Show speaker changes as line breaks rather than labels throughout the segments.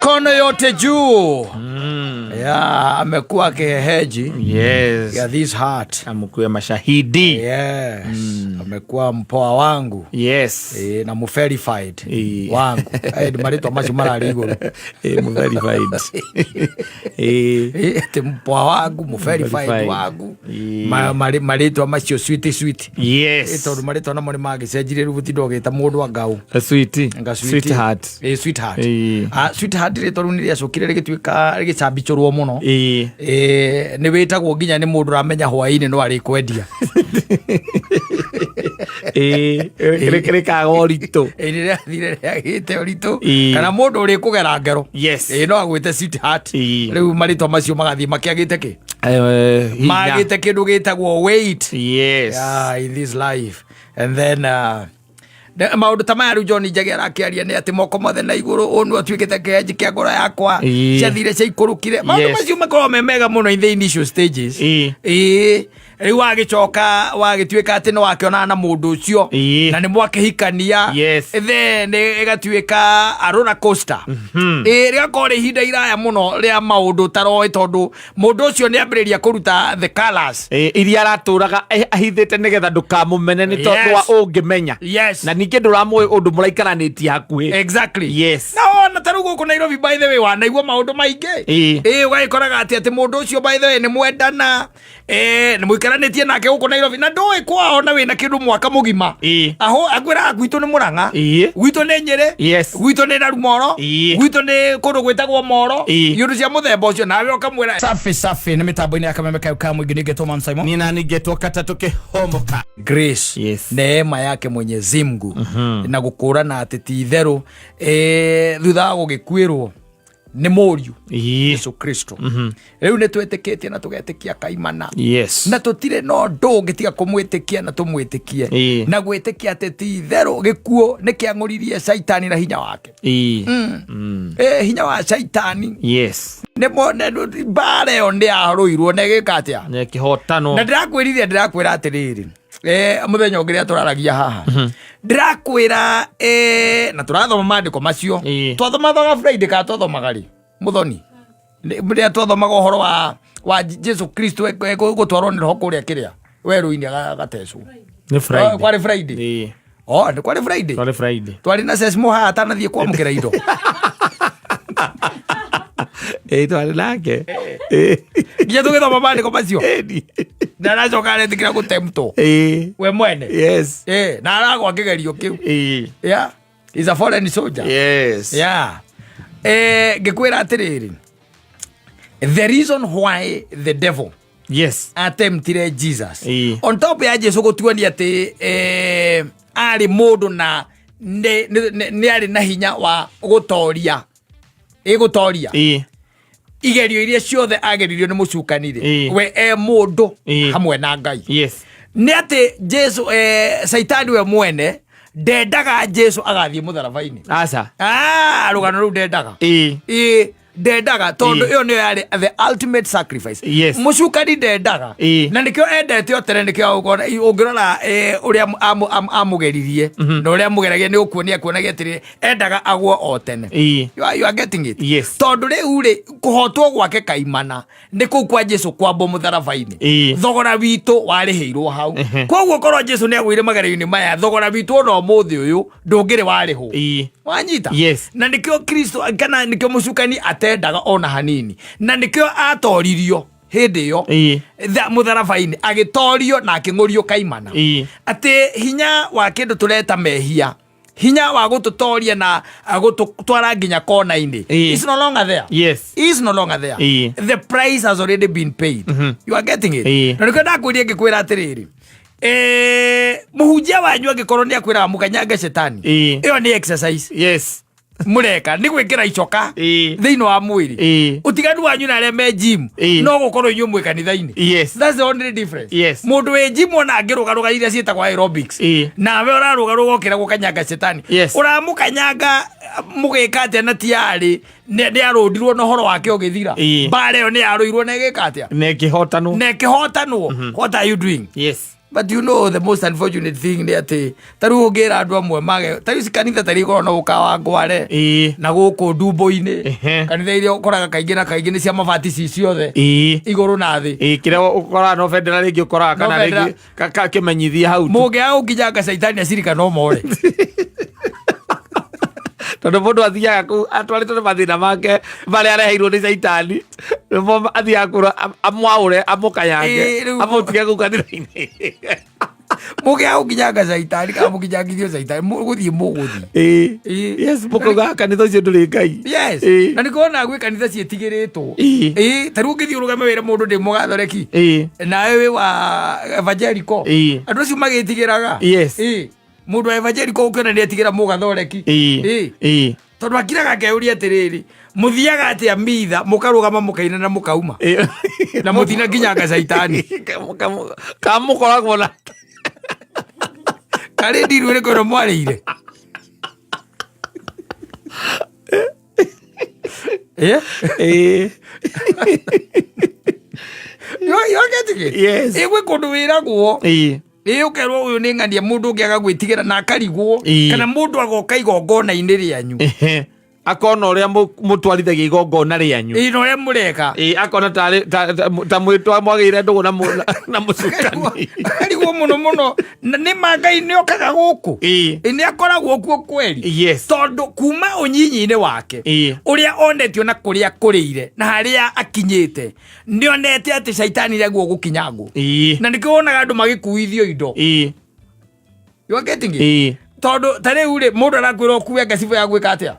Mikono yote juu. Yeah, amekuwa kiheheji ya this heart.
Amekuwa mashahidi.
Yes. Amekuwa mpoa wangu. E, na muverified wangu. Eh, nĩ marĩtwa macio mararĩ igũrũ.
Muverified.
Eh, atĩ mpoa wangu, muverified
Verified.
wangu. Marĩtwa macio sweet sweet. Tondũ marĩtwa namo nĩ magĩcenjirie, rĩu gũtinda ũgĩta mũndũ angau.
Sweet.
Nga sweetie.
Sweetheart.
Sweetheart. Ah, sweetheart rĩtwa rĩu nĩ rĩacokire rĩgĩtuĩka rĩgĩcambicũrwo mũno. Nĩ wĩtagwo nginya nĩ mũndũ ũramenya hwaĩ-inĩ no arĩkwendia.
Rĩkaga ũritũ.
Nĩ rĩathire rĩagĩte ũritũ. Kana mũndũ ũrĩkũgera ngero. No agwĩte sweetheart. Rĩu marĩtwa macio magathiĩ makĩagĩte kĩ?
Hinya.
Magĩte kĩndũ gĩtagwo weight. Yeah, in this life. And then maũndũ ta maya rĩu John Njagi arakĩaria nĩ atĩ moko mothe na igũrũ, ũũ nĩ atuĩkĩte kĩenji kĩa ngoro yakwa. Ciathire ciaikũrũkire. Maũndũ macio makoragwo me mega mũno in the initial stages. Ĩĩ, rĩu wagĩcoka wagĩtuĩka atĩ nĩ wakĩonana na mũndũ ũcio na nĩ mwakĩhikania, then ĩgatuĩka a roller coaster. Ĩĩ, rĩgakorwo rĩ ihinda iraya mũno rĩa maũndũ ũtaroĩ, tondũ mũndũ ũcio nĩ ambĩrĩria kũruta the colours
Iria aratũraga ahithĩte nĩgetha ndũkamũmene, nĩ tondũ wa ũngĩmenya na ningĩ ndũramũĩ ũndũ mũraikaranĩtie hakuhĩ.
Na ona ta rĩu gũkũ Nairobi, by the way, wanaigua maũndũ maingĩ. Ĩĩ, ũgagĩkoraga atĩ mũndũ ũcio, by the way, nĩ mwendana, nĩ mũikaranĩtie nake gũkũ Nairobi na ndũĩ kwao, na wĩna kĩndũ mwaka mũgima. Aho akwĩraga gwitũ nĩ Mũrang'a, gwitũ nĩ Nyĩrĩ, gwitũ nĩ Narumoro, gwitũ nĩ kũndũ gwĩtagwo Moro, iũndũ cia mũthemba ũcio, nawe ũkamwĩra safi safi. Nĩ mĩtambo-inĩ ya Kameme kayo ka mũingĩ, nĩngetwo Man Simon.
Niĩ nani ngetwo katatũ kĩhomoka.
Grace, neema yake Mwenyezi Mungu na gũkũrana atĩ ti itherũ, thutha wa gũgĩkuĩrwo nĩ mũriũ Jesu Kristo, rĩu nĩ twĩtĩkĩtie na tũgetĩkia kaimana na tũtirĩ na ũndũ ũngĩ tiga kũmwĩtĩkia na tũmwĩtĩkie na gwĩtĩkia atĩ ti itherũ gĩkuũ nĩ kĩang'ũririe Caitani na hinya wake. Hinya wa Caitani nĩ mone mbara ĩyo nĩ yarũirwo na ĩgĩka atĩa?
Nĩ kĩhotano.
Na ndĩrakwĩrire, ndĩrakwĩra atĩrĩrĩ, mũthenya ũngĩ rĩrĩa tũraragia haha, ndĩrakwĩra, na tũrathoma maandĩko macio. Twathomathaga Friday kana twathomaga rĩ, mũthoni? Rĩrĩa twathomaga ũhoro wa Jesu Kristo gũtwarwo nĩ roho kũrĩa kĩrĩa werũ-inĩ agatecwo.
Nĩ Friday.
Oh, kwarĩ Friday. Oh, nĩ kwarĩ Friday.
Kwarĩ Friday.
Twarĩ na Sesmo haha atanathiĩ kwamũkĩra indo.
Twarĩ nake.
Nginya tũgĩthoma maandĩko macio na aracoka aretĩkĩra gũtemtwo we mwene. Na aragwa kĩgerio kĩu. Yeah, is a foreign soldier. Yeah, ngĩkwĩra atĩrĩrĩ, the reason why the devil attemptire Jesus, on top ya Jesu gũtuonia atĩ arĩ mũndũ na nĩ arĩ na hinya wa gũtoria, ĩgũtoria igerio iria ciothe ageririo nĩ mũcukani rĩ, we e mũndũ hamwe na Ngai, nĩ atĩ Jesu, Caitani we mwene ndendaga Jesu agathiĩ mũtharaba-inĩ.
Aca.
Ah, rũgano rũu ndendaga. Ĩĩ, ndendaga, tondũ ĩyo nĩyo yarĩ the ultimate sacrifice. Mũcukani ndendaga. Na nĩkĩo endete o tene, nĩkĩo ũngĩrora, ũrĩa amũgeririe na ũrĩa amũgeragia, nĩ ũkuonia akuonagia atĩrĩ, endaga agwo o tene. You are getting it?
Yes.
Tondũ rĩu rĩ, kũhotwo gwake kaimana nĩ kũu kwa Jesu kwambwo mũtharaba-inĩ. Thogora witũ warĩhĩirwo hau. Koguo korwo Jesu nĩ agũire magerio-inĩ maya, thogora witũ ona ũmũthĩ ũyũ ndũngĩrĩ warĩhwo. Wanyita?
Yes.
Na nĩkĩo Kristo, kana nĩkĩo mũcukani atendaga ona hanini, na nĩkĩo atoririo hĩndĩ ĩyo mũtharaba-inĩ, agĩtorio na akĩng'ũrio kaimana, atĩ hinya wa kĩndũ tũreta mehia, hinya wa gũtũtoria na gũtũtwara nginya kona-inĩ is no longer there. Is no longer there. The price has already been paid. You are getting it? Na nĩkĩo ndakwĩria, ngĩkwĩra atĩrĩrĩ, mũhunjia wanyu angĩkorwo nĩ akwĩraga mũkanyange cetani, ĩyo nĩ exercise mũreka, nĩ gwĩkĩra icoka thĩinĩ wa mwĩrĩ. Ũtiganu wanyu na arĩa me gym no gũkorwo inyuĩ mwĩ kanitha-inĩ. That's the only difference. Mũndũ wĩ gym ona angĩrũgarũga iria ciĩtagwo aerobics, nawe ũrarũgarũga ũkĩra gũkanyanga cetani, ũramũkanyanga mũgĩka atĩa? Na tiarĩ nĩ arũndirwo na ũhoro wake ũgĩthira. Mbara ĩyo nĩ yarũirwo na ĩgĩka atĩa?
Na ĩkĩhotanwo.
Na ĩkĩhotanwo. What are you doing? But you know the most unfortunate thing nĩ atĩ ta rĩu ũngĩra andũ amwe mage ta rĩu kanitha ta rĩu ikoragwo na ũkawangware na gũkũ ndumbo-inĩ, kanitha iria ũkoraga kaingĩ na kaingĩ nĩ cia mabati ci ciothe igũrũ na thĩ.
Ĩĩ, kĩrĩa ũkoraga no bendera rĩngĩ ũkoraga
No
kana
bendera.
rĩngĩ kĩmenyithia hau tu.
Mũngĩaga gũkinyanga caitani acirika no more.
Tondũ mũndũ athiaga kũu atwarĩtwo nĩ mathĩna make marĩa areheirwo nĩ caitani, nĩmo athiaga kũrĩa amwaũre, amũkayange,
Ĩĩ, rĩu-
amũtige kũu kanitha-inĩ.
Mũngĩaga gũkinyanga caitani kana mũkinyangithio caitani, mũgũthiĩ mũgũthiĩ.
Ĩĩ.
Ĩĩ.
Yes, mũkauga kanitha ũcio ndũrĩ Ngai.
Yes.
Ĩĩ.
Na nĩkĩo wonaga gwĩ kanitha ciĩtigĩrĩtwo.
Ĩĩ.
Ĩĩ, ta rĩu ũngĩthiĩ ũrũgame wĩre mũndũ ndĩ mũgathoreki nawe wĩ wa evangelical, andũ acio magĩtigĩraga. Ĩĩ. Mũndũ wa evangelical ũkĩona nĩ etigĩra mũgathoreki. Ĩĩ. Tondũ akiraga akeyũria atĩrĩrĩ, mũthiaga atĩa mitha mũkarũgama mũkaina na mũkauma na mũtina nginyanga caitani?
Kamũkoragwo na
Karĩ ndiru ĩrĩkũ ĩno mwarĩire? Eh?
Ĩĩ.
You are getting it?
Yes.
Ĩ, gwĩ kũndũ wĩragwo. Ĩ, ũkerwo ũyũ nĩ ng'ania mũndũ ũngĩaga gwĩtigĩra na akarigwo, kana mũndũ agoka igongona-inĩ rĩanyu.
Akona ũrĩa mũtwarithagia igongona rĩanyu.
Ĩ, na ũrĩa mũreka.
Ĩĩ, akona tarĩ ta mwĩtwa mwagĩire ndũgũ na mũcukani.
Akarigwo mũno mũno. Na nĩ ma Ngai nĩ okaga gũkũ? Ĩ, nĩ akoragwo kuo kweri? Tondũ kuma ũnyinyi-inĩ wake, ũrĩa onetio na kũrĩa akũrĩire na harĩa akinyĩte, nĩ onete atĩ caitani rĩaguo gũkinyangwo. Na nĩkĩo wonaga andũ magĩkuithio indo. You are getting it? Tondũ ta rĩu rĩ, mũndũ arakwĩra ũkue ngacibũ ya gwĩka atĩa,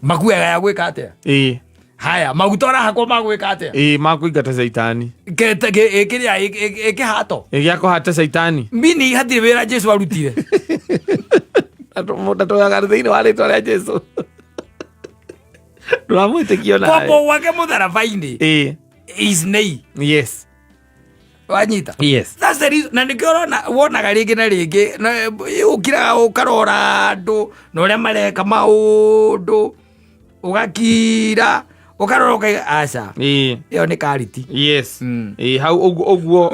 makuaga ya gwĩka atĩa? Haya, maguta ũrahakwo ma gwĩka atĩa?
Ĩĩ, makũingata caitani.
Kĩrĩa ĩkĩhato.
Ĩ, gĩa kũhata caitani.
Mini hatirĩ wĩra Jesu arutire.
Ndatoyaga thĩinĩ wa rĩtwa rĩa Jesu, ndũramwĩtĩkio nawe.
Kwambwo gwake mũtharaba-inĩ is nei. Wanyita?
Yes.
That's the reason. Na nĩkĩo ũrona wonaga rĩngĩ na rĩngĩ na ũkiraga ũkarora andũ na ũrĩa mareka maũndũ, ũgakira ũkarora ũkaiga aca, ĩyo nĩ kariti.
Ĩĩ, hau ũguo ũguo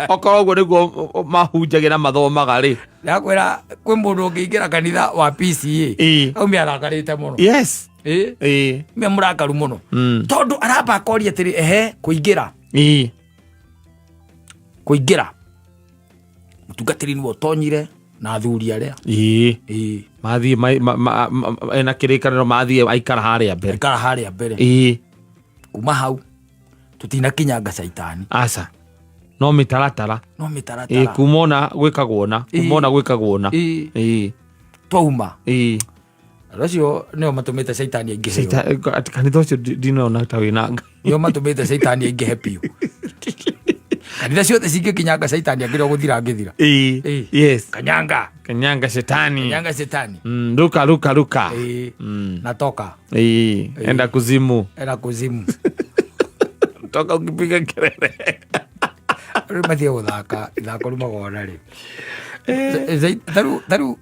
okorwo ũguo nĩguo mahunjagia na mathomaga rĩ.
Ndakwĩra kwĩ mũndũ ũngĩingĩra kanitha wa PCA aumia arakarĩte mũno. Ĩĩ. Me mũrakaru mũno, tondũ aramba akoria atĩrĩ, ehe, kũingĩra kũingĩra mũtungatĩri nĩwe ũtonyire na athuri arĩa. Ĩĩ.
Mathiĩ ena kĩrĩkanĩro, mathiĩ aikara harĩa mbere.
Aikara harĩa mbere. Kuma hau tũtinakinyanga caitani.
Aca, no mĩtaratara.
No mĩtaratara.
Kuma ona gwĩkagwo na kuma ona gwĩkagwo na.
Twauma andũ acio nĩo matũmĩte caitani aingĩhe.
Atĩ kanitha ũcio ndinona ta wĩna Ngai.
Nĩo matũmĩte caitani aingĩhe biũ. Kanitha ciothe cingĩkinyanga caitani angĩrĩ gũthira angĩthira. Kanyanga.
Kanyanga shetani.
Kanyanga shetani.
Ruka ruka ruka.
Natoka.
Ĩĩ, enda kuzimu.
Era kuzimu.
Toka ukipiga kelele.
Rĩu mathiĩ gũthaka ithako rumagona rĩ, tarĩu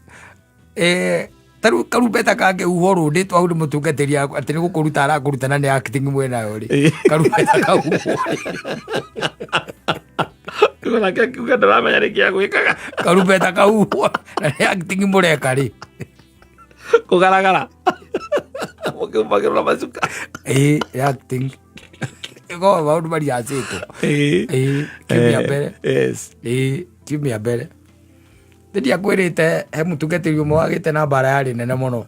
tarĩu karumbeta kangĩhuhwo rũndĩtwo hau nĩ mũtungatĩri atĩ nĩ gũkũruta arakũruta na nĩ acting mwenayo rĩ, karumbeta kahuhwo.
Nake akiuga ndaramenya nĩ kĩa gwĩkaga.
Karumbeta kahuhwo na nĩ acting mũreka rĩ.
Kũgaragara mũkĩumagĩrwo na macuka.
Ĩĩ, nĩ acting ĩkoragwo maũndũ mariacĩtwo. Ĩĩ, kiumia mbere. Ĩĩ, kiumia mbere ndiakwĩrĩte he mũtungatĩri ũmwe wagĩte na mbara yarĩ nene mũno.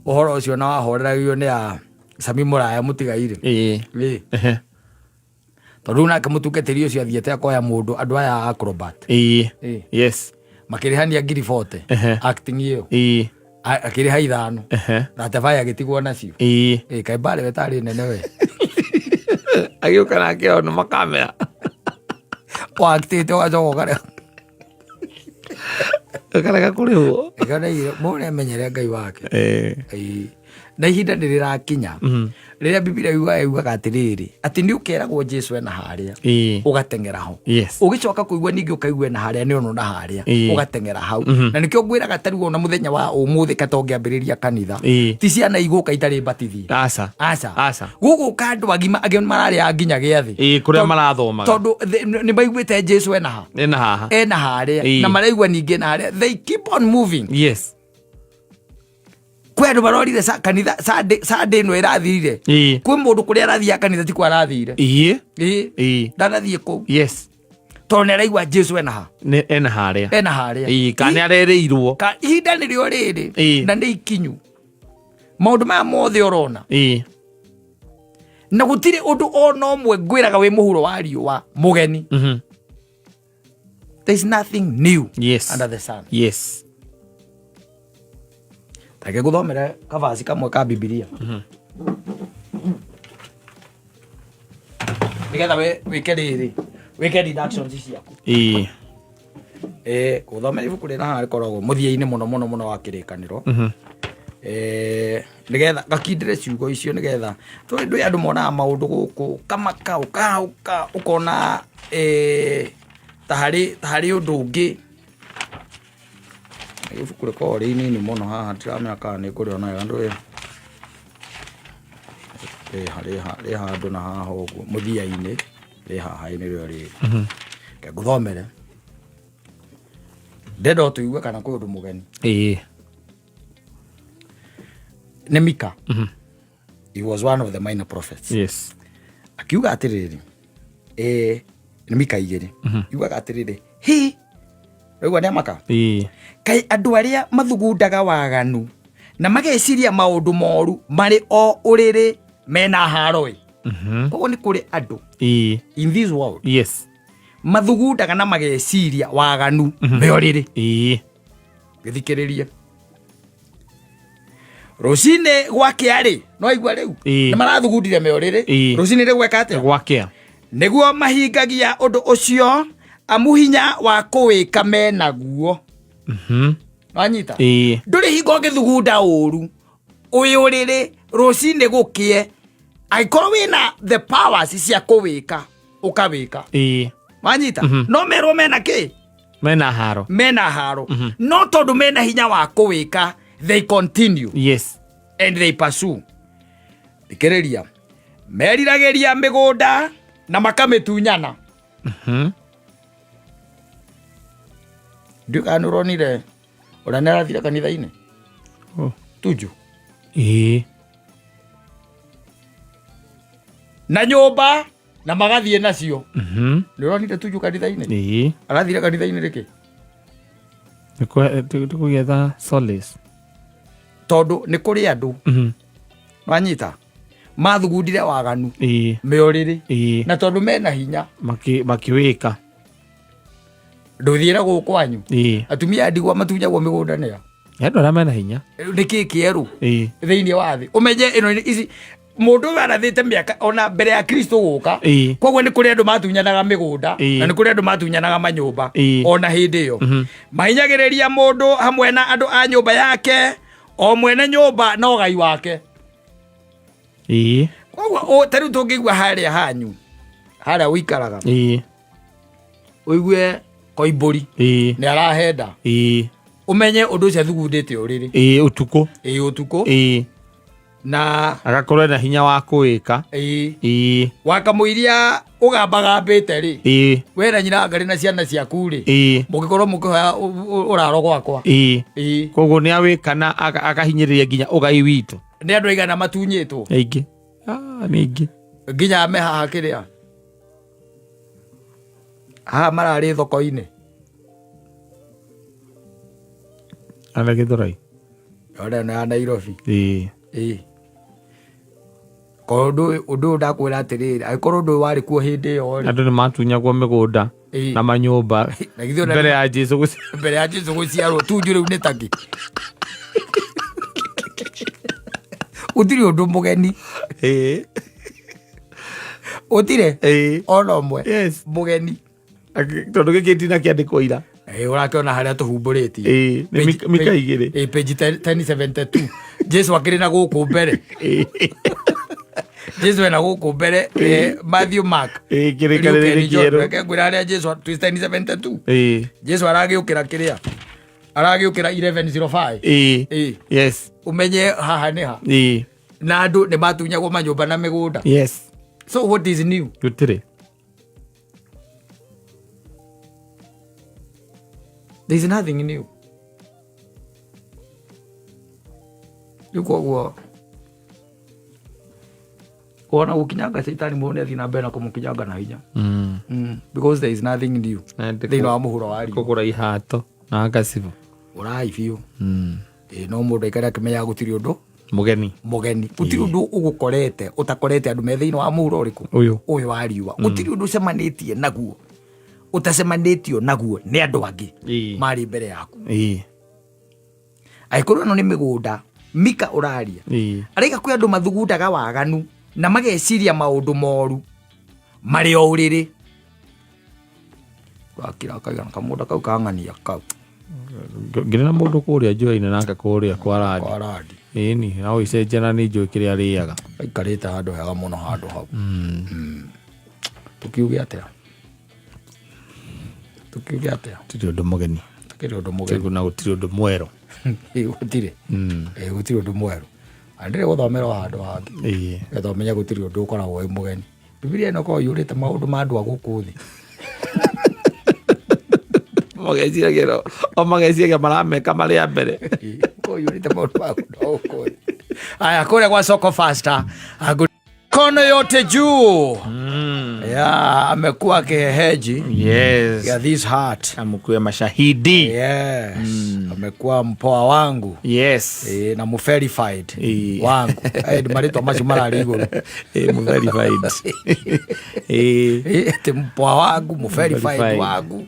Ũhoro ũcio na wahoreragio nĩ a Sami Mũraya mũtigairĩ. Ĩĩ. Tondũ rĩu nake mũtungatĩri ũcio athiĩte akoya mũndũ andũ aya a acrobat. Makĩrĩhania 40,000. Acting ĩyo. Akĩrĩha 5. Ratebaya agĩtigwo nacio. Ĩĩ, kaĩ mbara ĩyo ĩtarĩ nene we.
Agĩũka nake ona makamera.
Waktĩte ũgacoka ũkarega.
Ũkarega kũrĩhwo.
Nĩkĩo ndeigire, mũndũ nĩamenyere Ngai wake. Ĩĩ. Na ihinda nĩ rĩrakinya rĩrĩa Bibilia yugaga atĩrĩrĩ, atĩ nĩ ũkeragwo Jesu ena harĩa, ũgateng'era ho. Ũgĩcoka kũigua ningĩ ũkaigua ena harĩa, nĩ ono na harĩa, ũgateng'era hau. Na nĩkĩo ngwĩraga tarĩu ona mũthenya wa ũmũthĩ kata ũngĩambĩrĩria kanitha, ti ciana igũka itarĩ batithie.
Aca.
Aca.
Aca.
Gũgũka andũ agima angĩ mararĩa nginya gĩathĩ.
Kũrĩa marathomaga.
Tondũ nĩ maiguĩte Jesu ena ha,
Ena haha.
Ena harĩa, na maraigua ningĩ ena harĩa. They keep on moving. Kwĩ andũ marorire kanitha Sunday ĩno ĩrathirire. Kwĩ mũndũ kũrĩa arathiaga kanitha ti kwa arathire. Ndanathiĩ kũu. Tondũ nĩ araigua Jesu ena ha.
Nĩ ena harĩa.
Ena harĩa.
Kana nĩ arerĩirwo.
Ihinda nĩrĩo rĩrĩ. Na nĩ ikinyu. Maũndũ maya mothe ũrona. Na gũtirĩ ũndũ ona ũmwe ngwĩraga wĩ mũhuro wa riũa mũgeni. There is nothing new under the sun. Reke ngũthomere kavaci kamwe ka Bibilia nĩgetha we wĩke rĩrĩ, wĩke deductions ciaku. Gũthomera ibuku rĩna haha rĩkoragwo mũthia-inĩ mũno mũno mũno wa Kĩrĩkanĩro, nĩgetha gakindĩre ciugo icio, nĩgetha tũĩ ndũĩ andũ monaga maũndũ gũkũ kamaka ũkahauka ũkona ta harĩ ũndũ ũngĩ. Ibuku rĩkoragwo rĩ inini mũno haha, ndiramenya kana nĩ ngũrĩona wega. Ndũĩ rĩ handũ na haha ũguo mũthia-inĩ, rĩ haha nĩrĩo rĩrĩ. Reke ngũthomere, ndenda o tũigue kana kwĩ ũndũ mũgeni. Nĩ Mika. He was one of the minor prophets. Akiuga atĩrĩrĩ, nĩ Mika 2, yugaga atĩrĩrĩ, hi rĩu nĩ amaka. Kaĩ andũ arĩa mathugundaga waganu na mageciria maũndũ moru marĩ o ũrĩrĩ mena haro ĩ. Koguo nĩ kũrĩ andũ in this world mathugundaga na mageciria waganu me ũrĩrĩ. Gĩthikĩrĩrie, rũcinĩ gwakĩa rĩ, no igua rĩu nĩ marathugundire me ũrĩrĩ. Rũcinĩ rĩ gweka atĩa?
Gwakĩa.
Nĩguo mahingagia ũndũ ũcio, amu hinya wa kũwĩka menaguo. Wanyita? Ndũrĩ hingo ũngĩthugunda ũru wĩ ũrĩrĩ rũcinĩ gũkĩe, angĩkorwo wĩna the powers cia kũwĩka, ũkawĩka. Wanyita? No merwo mena kĩ?
Mena haro.
Mena haro, no tondũ mena hinya wa kũwĩka, they continue and they pursue. Thikĩrĩria, meriragĩria mĩgũnda na makamĩtunyana. Ndiũ kana nĩ ũronire ũrĩa nĩ arathire kanitha-inĩ. Tuju. Na nyũmba na magathiĩ nacio. Nĩ ũronire Tuju kanitha-inĩ? Arathire kanitha-inĩ rĩkĩ?
Nĩ kũgetha solace.
Tondũ nĩ kũrĩ andũ, wanyita, mathugundire waganu me ũrĩrĩ, na tondũ mena hinya
Makiwĩka.
Ndũthiĩre gũkũ kwanyu, atumia a ndigwa matunyagwo mĩgũnda nĩa?
Nĩ andũ arĩa mena hinya.
Nĩ kĩ kĩerũ thĩinĩ wa thĩ? Ũmenye ĩno ici mũndũ ũyũ arathĩte mĩaka ona mbere ya Kristo gũka. Koguo nĩ kũrĩ andũ matunyanaga mĩgũnda na nĩ kũrĩ andũ matunyanaga manyũmba ona hĩndĩ ĩyo. Mahinyagĩrĩria mũndũ hamwe na andũ a nyũmba yake, o mwene nyũmba na ũgai wake. Koguo ta rĩu tũngĩigua harĩa hanyu, harĩa ũikaraga, ũigue Koimbũri nĩ arahenda, ũmenye ũndũ ũcio athugundĩte ũrĩrĩ.
Ũtukũ.
Ũtukũ. Na
agakorwo ena hinya wa kũwĩka.
Wakamũiria ũgambagambĩte rĩ, we na nyina ngarĩ na ciana ciaku rĩ, mũngĩkorwo mũkĩhoya ũraro gwakwa.
Koguo nĩ awĩka na akahinyĩrĩria nginya ũgai witũ.
Nĩ andũ aigana matunyĩtwo?
Aingĩ. Nĩ aingĩ.
Nginya me haha kĩrĩa haha mararĩ thoko-inĩ.
Ana Gĩthũrai.
Ona ĩno ya Nairobi. Korwo ũndũ ũyũ ndakwĩra atĩrĩrĩ, angĩkorwo ũndũ ũyũ warĩ kuo hĩndĩ ĩyo rĩ,
Andũ nĩ matunyagwo mĩgũnda na manyũmba
Na githĩ ona
mbere ya Jesu
mbere ya Jesu gũciarwo. Tunju rĩu nĩ takĩ? Gũtirĩ ũndũ mũgeni. Gũtirĩ ona ũmwe mũgeni.
Tondũ gĩkĩ tina kĩandĩkwo ira.
Ũrakĩona harĩa tũhumbũrĩtie.
Nĩ Mika 2.
Page 1072. Jesu akĩrĩ na gũkũ mbere. Jesu ena gũkũ mbere, Matthew, Mark.
Kĩrĩkanĩro
Luke and John.
kĩerũ.
Reke ngwĩre harĩa Jesu 72.
Ĩĩ.
Jesu aragĩũkĩra kĩrĩa aragĩũkĩra 11:05.
Ĩĩ.
Ĩĩ.
Yes.
Ũmenye haha nĩ ha.
Ĩĩ.
Na andũ nĩ matunyagwo manyũmba na mĩgũnda.
Yes.
So what is new?
Gũtirĩ.
There is nothing new. Rĩu koguo wona gũkinyanga caitani mũndũ nĩ athiĩ na mbere na kũmũkinyanga na hinya. Because there is nothing new thĩinĩ wa mũhuro wa riũa.
Kũgũra ihato na ngacibũ.
Ũrai biũ. Ĩĩ, no mũndũ aikare akĩmenyaga gũtirĩ ũndũ
Mũgeni.
Mũgeni. Gũtirĩ ũndũ ũgũkorete ũtakorete andũ me thĩinĩ wa mũhuro ũrĩkũ?
Ũyũ.
Ũyũ wa riũa. Gũtirĩ ũndũ ũcemanĩtie naguo ũtacemanĩtio naguo nĩ andũ angĩ marĩ mbere yaku. Angĩkorwo ĩno nĩ mĩgũnda Mika ũraria, araiga kwĩ andũ mathugundaga waganu na mageciria maũndũ moru marĩ o ũrĩrĩ. Gakira kaigana kamũgũnda kau kang'ania kau.
Ngĩrĩ na mũndũ kũrĩa njũĩ-inĩ nake kũrĩa kwa randi.
Kwa randi.
Ĩni no icenjia na nĩ njũĩ kĩrĩa arĩaga.
Aikarĩte handũ hega mũno handũ hau. Tũkiuge atĩa? Tũkiuge atĩa?
Gũtirĩ ũndũ mũgeni.
Gũtirĩ ũndũ mũgeni.
Na gũtirĩ ũndũ mwerũ.
Ĩĩ, gũtirĩ. Ĩĩ, gũtirĩ ũndũ mwerũ. Na ndĩrĩ gũthomera o handũ hangĩ. Getha ũmenye gũtirĩ ũndũ ũkoragwo wĩ mũgeni. Bibilia ĩno ĩkoragwo ĩiyũrĩte maũndũ ma andũ a gũkũ thĩ.
Mageciragia o mageciragia marameka marĩ a mbere.
Ĩkoragwo ĩiyũrĩte maũndũ ma andũ a gũkũ thĩ. Aya, kũrĩa gwa Soko Faster. Mikono yote juu. Yeah, amekuwa kiheheji.
Yes.
Yeah, this heart.
Amekuwa mashahidi.
Yes. Amekuwa mpoa wangu.
Yes.
Na mu-verified wangu. Marĩtwa macio mararĩ igũrũ.
Mu-verified.
Atĩ mpoa wangu, mu-verified
Verified.
wangu.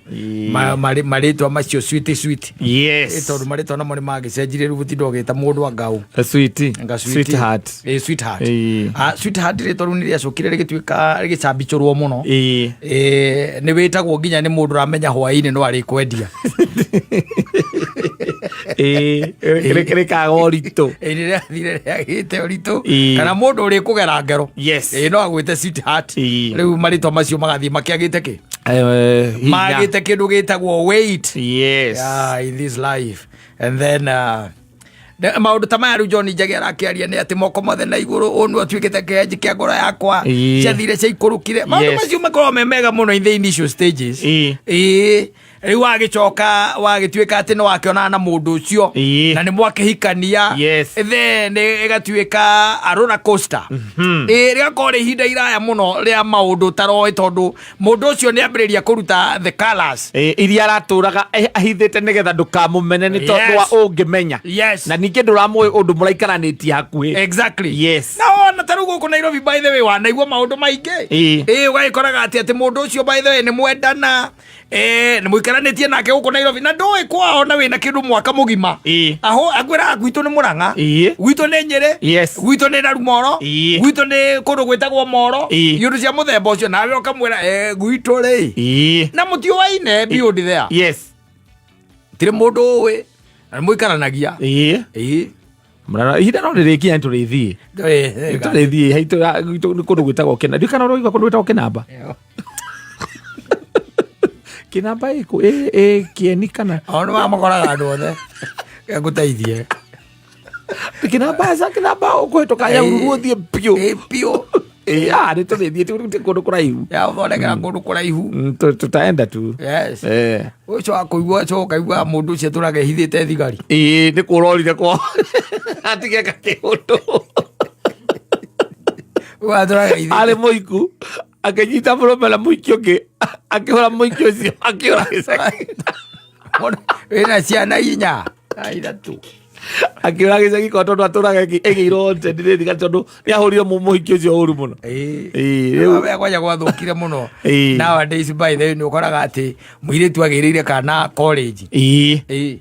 Marĩtwa macio sweet sweet.
Yes.
Tondũ marĩtwa namo nĩ magĩcenjirie rĩu gũtinda ũgĩta mũndũ angau.
Sweet.
Nga sweet.
Sweetheart.
Sweetheart. Sweetheart rĩtwa rĩu nĩ rĩacokire rĩgĩtuĩka rĩgĩcambicũrwo mũno. Nĩ wĩtagwo nginya nĩ mũndũ ũramenya hwaĩ-inĩ no arĩkwendia.
Rĩkaga ũritũ.
Nĩ rĩathire rĩagĩte ũritũ. Kana mũndũ ũrĩkũgera ngero.
Yes.
No agwĩte sweetheart. Rĩu marĩtwa macio magathiĩ makĩagĩte kĩ?
Hinya.
Magĩte kĩndũ gĩtagwo weight.
Yes.
Yeah, in this life. And then, maũndũ ta maya rĩu John Njagi arakĩaria nĩ atĩ moko mothe na igũrũ, ũũ nĩwe ũtuĩkĩte kĩenji kĩa ngoro yakwa. Ciathire ciaikũrũkire. Maũndũ macio makoragwo me mega mũno in the initial stages. Rĩu wagĩcoka wagĩtuĩka atĩ nĩ wakĩonana na mũndũ ũcio. Na nĩ mwakĩhikania.
Yes.
Then ĩgatuĩka a roller coaster. Rĩgakorwo rĩ ihinda iraya mũno rĩa maũndũ ũtaroĩ tondũ mũndũ ũcio nĩ ambĩrĩria kũruta the colours.
Iria aratũraga ahithĩte nĩgetha ndũkamũmene nĩ tondũ wa ũngĩmenya.
Yes.
Na ningĩ ndũramũĩ ũndũ mũraikaranĩtie hakuhĩ.
Exactly.
Yes.
Na wona ta rĩu gũkũ Nairobi by the way wanaigua maũndũ maingĩ. Ũgagĩkoraga atĩ mũndũ ũcio by the way nĩ mwendana. Nĩ mũikaranĩtie nake gũkũ Nairobi na ndũĩ kwao na wĩna kĩndũ mwaka mũgima. Aho akwĩraga gwitũ nĩ Mũrang'a. Gwitũ nĩ Nyĩrĩ.
Yes.
Gwitũ nĩ Narumoro. Gwitũ nĩ kũndũ gwĩtagwo Moro. Iũndũ cia mũthemba ũcio nawe ũkamwĩra, gwitũ rĩ. Na mũtiũaine beyond there.
Yes.
Tirĩ mũndũ ũĩ na nĩ mũikaranagia.
Mũrara, ihinda no rĩrĩkinya nĩ tũrĩthiĩ. Nĩ tũrĩthiĩ, haitũ, gwitũ nĩ kũndũ gwĩtagwo Kĩnamba. Ndiũĩ kana ũraigua kũndũ gwĩtagwo Kĩnamba? Kĩnamba ĩkũ? Kĩeni kana?
O nĩ wamakoraga andũ othe. Ngũteithie.
Kĩnamba aca, Kĩnamba ũkũhĩtũka Nyahururu ũthiĩ biũ.
Biũ.
Nĩ tũrĩthiĩ, ti kũndũ kũraihu.
Ya, ũthondekera kũndũ kũraihu.
Tutaenda tu.
Yes. Ũcio wa kũigua, ũcio ũkaigua mũndũ ũcio atũraga ehithĩte thigari.
Nĩ kũrorire kwao. Atige kakĩũndũ.
Atũraga ehithĩte.
Arĩ mũiku, akĩnyita mũrũme na mũiki ũngĩ, akĩhũra mũiki ũcio, akĩũra gĩcagi.
Wĩna ciana inya na ithatũ.
Akĩũra gĩcagi kwa tondũ atũraga ĩgĩirwo wanted nĩ thigari tondũ nĩ ahũrire mũhiki ũcio ũru mũno. Rĩu
Rĩu kwanja gwathũkire mũno. Nowadays by the way nĩ ũkoraga atĩ mũirĩtu agĩrĩire kana college.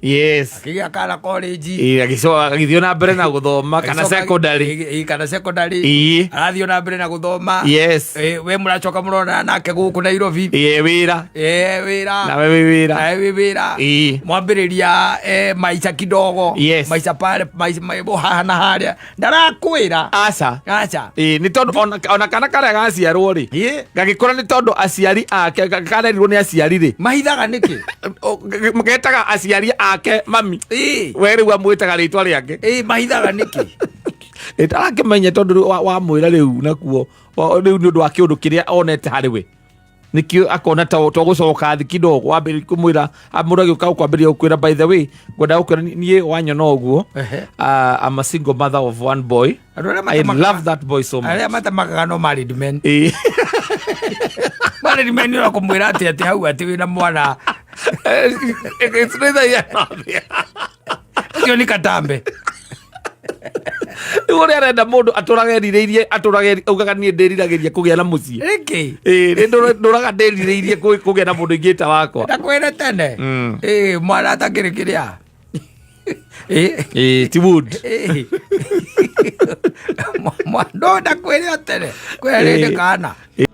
Yes.
Akĩgĩa kana college.
Agĩcoka agĩthiĩ na mbere na gũthoma kana
Agĩcoka
secondary.
Kana secondary. Arathiĩ na mbere na gũthoma.
Yes.
We mũracoka mũronana nake gũkũ Nairobi.
Wĩra.
Wĩra.
Nawe wĩ wĩra.
Nawe wĩ wĩra. Mwambĩrĩria, maica kidogo.
Yes.
Maica pale maica haha na harĩa ndarakwĩra.
Aca.
Aca.
Ĩĩ, nĩ tondũ ona kana karĩa gaciarwo rĩ,
Ĩ.
gagĩkũra nĩ tondũ aciari ake karerirwo nĩ aciari rĩ,
Mahithaga nĩkĩ?
Getaga aciari ake mami.
Ĩ.
We rĩu amwĩtaga rĩtwa rĩake.
Ĩ, mahithaga nĩkĩ?
Tarakĩmenye tondũ rĩu wamwĩra rĩu nakuo rĩu nĩ ũndũ wa kĩũndũ kĩrĩa onete harĩ we, nĩkĩo akona ta to gũcoka thĩ kidogo wambĩrĩria kũmwĩra, mũndũ agĩũka gũkwambĩrĩria gũkwĩra, "By the way, ngwenda gũkwĩra niĩ wanyona ũguo, I'm a single mother of one boy.
Andũ arĩa
I love that boy so much."
Arĩa matamakaga no married men.
Ĩ.
Married men nĩ ũrakũmwĩra atĩ hau atĩ wĩna mwana.
It's neither here nor there.
Ũcio nĩ katambe.
Rĩu ũrĩa arenda mũndũ atũrage erirĩirie, atũrage augaga niĩ ndĩriragĩria kũgĩa na mũciĩ.
Nĩkĩ?
Ĩ, nĩ ndũraga ndĩrirĩirie kũgĩa na mũndũ ingĩta wakwa.
Ndakwĩre tene. Ĩ, mwana atakĩrĩ kĩrĩa. Ĩ.
Ĩ, ti wood.
Ĩ. No ndakwĩre o tene kwĩra rĩndĩ kana.
Ĩ.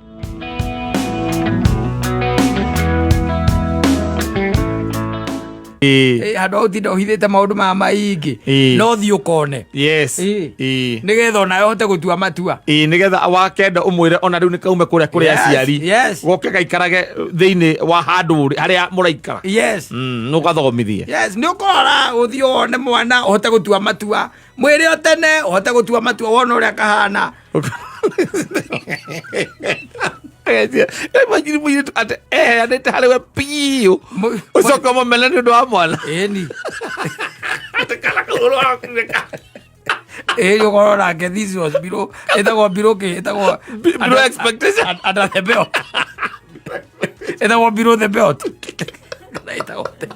Ĩ, handũ ha ũtinda ũhithĩte maũndũ maya maingĩ, no thiĩ ũkone.
Yes.
Ĩ. Nĩgetha onawe ũhote gũtua matua.
Ĩ, nĩgetha wakenda ũmwĩre ona rĩu nĩ kaume kũrĩa kũrĩ aciari, goke gaikarage thĩinĩ wa handũ harĩa mũraikara. Nũgathomithie.
Yes, nĩ ũkũrora ũthiĩ wone mwana ũhote gũtua matua. Mwĩre o tene ũhote gũtua matua wona ũrĩa kahana.
Imagine mũirĩtu atĩ eheanĩte harĩ we biũ, ũcoke ũmũmene nĩ ũndũ wa mwana.
Ĩni.
Atĩ kana kau ũrakunĩka.
Ĩni, ũkorwo nake this was below, ĩtagwo below kĩ, ĩtagwo
Below expectation.
Under the belt. Ĩtagwo below the belt. Kana ĩtagwo atĩa?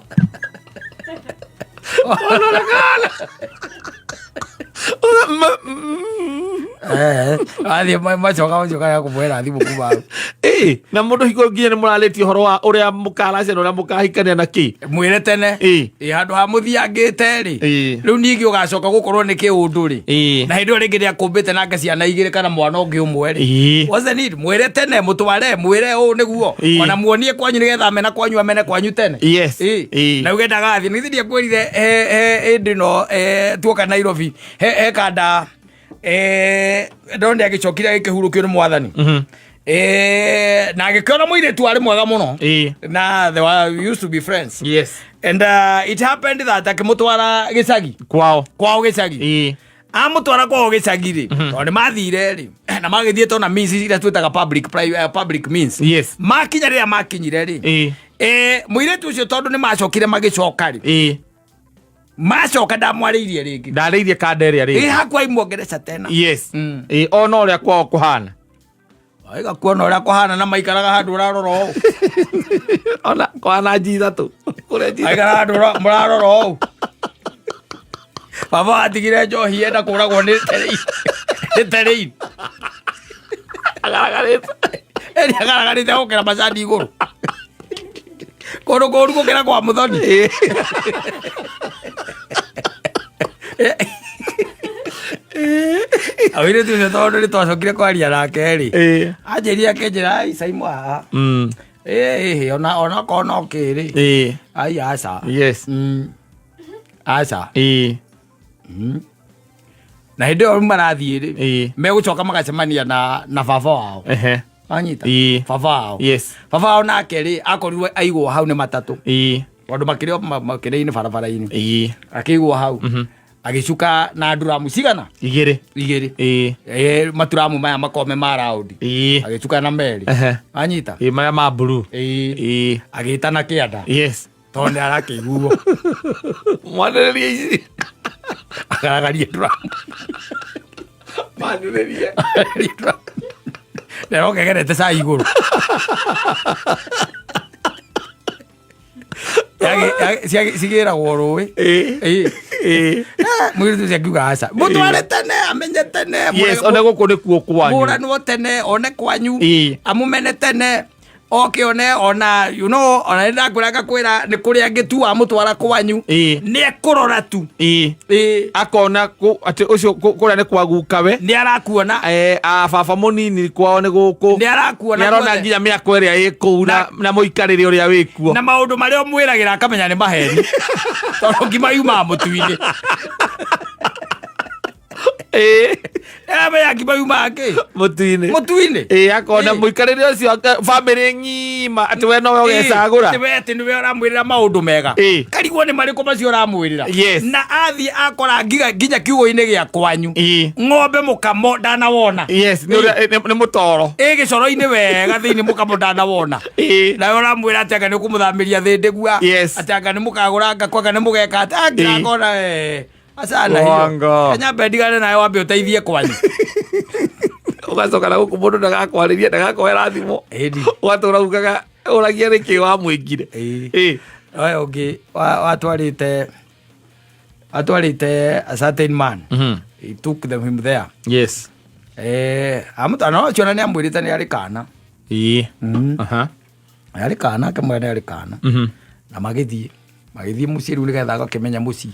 Athiĩ macoka macoka ya kũmwĩra thimũ kuma hau.
Ĩ, na mũndũ hingo nginya nĩ mũrarĩtie ũhoro wa ũrĩa mũkaracia na ũrĩa mũkahikania na kĩ.
Mwĩre tene.
Ĩ.
Ĩ, handũ ha mũthiangĩte rĩ,
Ĩ.
rĩu ningĩ ũgacoka gũkorwo nĩ kĩũndũ rĩ,
Ĩ.
na hĩndĩ ĩyo rĩngĩ nĩ akũmbĩte nake ciana igĩrĩ kana mwana ũngĩ ũmwe rĩ.
Ĩ.
What's the need? Mwĩre tene, mũtware, mwĩre ũũ nĩguo.
Ĩ.
Ona muonie kwanyu nĩgetha amene kwanyu, amene kwanyu tene.
Yes.
Ĩ.
Ĩ.
Na uge ndagathiĩ nĩ thiĩ kwĩrire he hĩndĩ ĩno tuoka Nairobi he kanda ndonde agĩcokire agĩkĩhurũkio nĩ mwathani. Na agĩkĩona mũirĩtu arĩ mwega mũno.
Ĩ.
Na they were used to be friends.
Yes.
And it happened that akĩmũtwara gĩcagi.
Kwao.
Kwao gĩcagi.
Ĩ.
Amũtwara kwao gĩcagi rĩ, tondũ nĩ mathire rĩ na magĩthiĩte ona means iria twĩtaga public means.
Yes.
Makinya rĩrĩa makinyire rĩ,
Ĩ.
Mũirĩtu ũcio tondũ nĩ macokire magĩcoka rĩ,
Ĩ.
macoka ndamwarĩirie rĩngĩ.
Ndarĩirie kanda ĩrĩa
Ĩ
rĩngĩ.
Hakuwa imwongereca tena.
Yes. Ĩ, ona ũrĩa kwao kũhana.
Aiga kuona ũrĩa kũhana na maikaraga handũ ũrarora ũũ.
Ona kũhana nji ithatũ kũrĩa nji ithatũ.
Maikaraga handũ mũrarora ũũ. Baba atigire njohi enda kũragwo nĩ terrain. Nĩ terrain.
Agaragarĩte.
Eri agaragarĩte gũkĩra macani igũrũ. Kũndũ kũũru gũkĩra kwa mũthoni.
Ĩ.
Mũirĩtu ũcio tondũ nĩ twacokire kwaria nake rĩ,
Ĩ.
anjĩrire akĩnjĩra, "Ai Saimo haha." Ĩ ona okorwo no kĩrĩ.
Ĩ.
Ai aca.
Yes.
Aca.
Ĩ.
Na hĩndĩ ĩyo marathiĩ rĩ,
Ĩ.
megũcoka magacemania na baba wao.
Ehe.
Anyita.
Ĩ.
Baba wao.
Yes.
Baba wao nake rĩ, akorirwo aigwo hau nĩ matatũ.
Ĩ.
Tondũ makĩrĩ o makĩrĩ-inĩ barabara-inĩ.
Ĩ.
Akĩigwo hau. Agĩcuka na nduramu cigana?
Igĩrĩ.
Igĩrĩ.
Ĩ.
Maturamu maya makome ma raundi.
Ĩ.
Agĩcuka na merĩ.
Ehe.
Anyita.
Ĩ, maya ma blue.
Ĩ.
Ĩ.
Agĩtana kĩanda.
Yes.
Tondũ nĩ arakĩiguo.
Mwanĩrĩrie ici.
Agaragarie nduramu.
Mwanĩrĩrie.
Na rokegerete cai igũrũ. Cigĩragwo rũĩ.
Ĩ.
Ĩ.
Ĩ.
Mũirĩtu ũcio akiuga aca. Mũtware tene, amenye tene.
Yes, ona gũkũ nĩkuo kwanyu.
Mũranwo tene, one kwanyu.
Ĩ.
Amũmene tene. Oke one ona ona nĩ ndakwĩra, ngakwĩra nĩ kũrĩ angĩ tu wamũtwara kwanyu, nĩ ekũrora tu.
Akona atĩ ũcio kũrĩa nĩ kwa gukawe.
Nĩ arakuona.
A baba mũnini kwao nĩ gũkũ.
Nĩ arakuona.
Nĩ arona
guothe.
Nginya mĩako ĩrĩa ĩ kũu na mũikarĩre ũrĩa wĩ kuo.
Na maũndũ marĩa ũmwĩragĩra akamenya nĩ maheni, tondũ ngima yumaga mũtu-inĩ. Aramenya ngima yumaga kĩ?
Mũtu-inĩ.
Mũtu-inĩ.
Akona mũikarĩre ũcio bamĩrĩ ng'ima atĩ we nowe ũgecagũra.
Atĩ we, atĩ nĩwe ũramwĩrĩra maũndũ mega. Karigwo nĩ marĩkũ macio ũramwĩrĩra. Na athiĩ akora nginya kiugũ-inĩ gĩa kwanyu, ng'ombe mũkamo ndanawona.
Yes, nĩ nĩ mũtoro.
Ĩ gĩcoro-inĩ wega thĩinĩ, mũkamo ndanawona. Nawe ũramwĩra atĩ anga nĩ ũkũmũthamĩria thĩndĩgua, atĩ anga nĩ mũkagũra ngakũ, anga nĩ mũgeka atĩ akira, akona acana hiyo.
Wanga.
Kenya ndigane nawe, wambe ũteithie kwanyu.
Ũgacoka na gũkũ, mũndũ ndagakwarĩria, ndagakoera thimũ.
Ĩni.
Ũgatũra ugaga ũragia nĩkĩ wamwĩkire.
Ũyũ ũngĩ watwarĩte a certain man. He took them him there. Amũtwara no ciona nĩ amwĩrĩte nĩ arĩ kana. Arĩ kana, akĩmwĩra nĩ arĩ kana. Na magĩthiĩ mũciĩ rĩu nĩgetha agakĩmenya mũciĩ.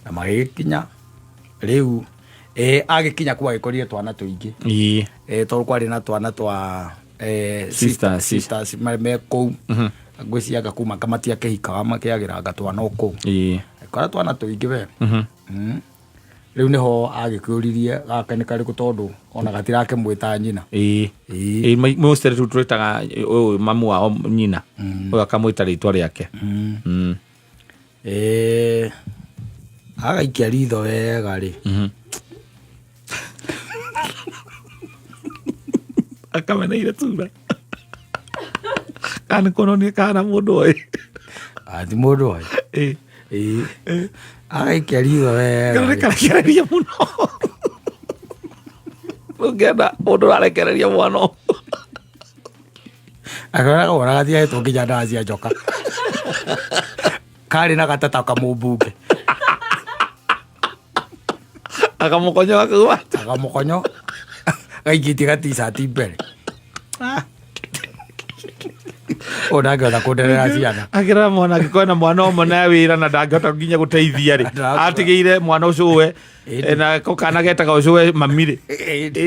Na magĩgĩkinya rĩu, agĩkinya kũu agĩkorire twana tũingĩ. Tondũ kwarĩ na twana twa
Sisters.
Sisters me kũu. Ngwĩciria kuma matiakĩhikaga, makĩagĩranga twana o kũu. Agĩkora twana tũingĩ we. Rĩu nĩho agĩkĩũririe gaka nĩ karĩkũ, tondũ ona gatirakĩmwĩta nyina.
Mostly rĩu twĩtaga ũyũ mamu wao nyina, ũyũ akamwĩta rĩtwa rĩake.
Agaikia ritho wega rĩ.
Akameneire tura kana nĩ kuonania kana mũndũ oĩ.
Ati mũndũ oĩ. Agaikia ritho wega
Kana nĩ
rĩ.
karekereria mũno, ũngĩenda mũndũ ũrarekereria mwana ũyũ.
Akĩona wona gatiahetwo nginya ndawa cia njoka, karĩ na gatata kamũmbunge.
Akamũkonyo gakauma.
Akamũkonyo gaikĩtie gaticati mbere. Ah. Ũyũ ndangĩhota kũnderera ciana.
Akĩrora mwana, angĩkorwo na mwana ũmwe na wĩra na ndangĩhota nginya gũteithia rĩ, atigĩire mwana ũcio we. Na ko kana getaga ũcio we mami rĩ.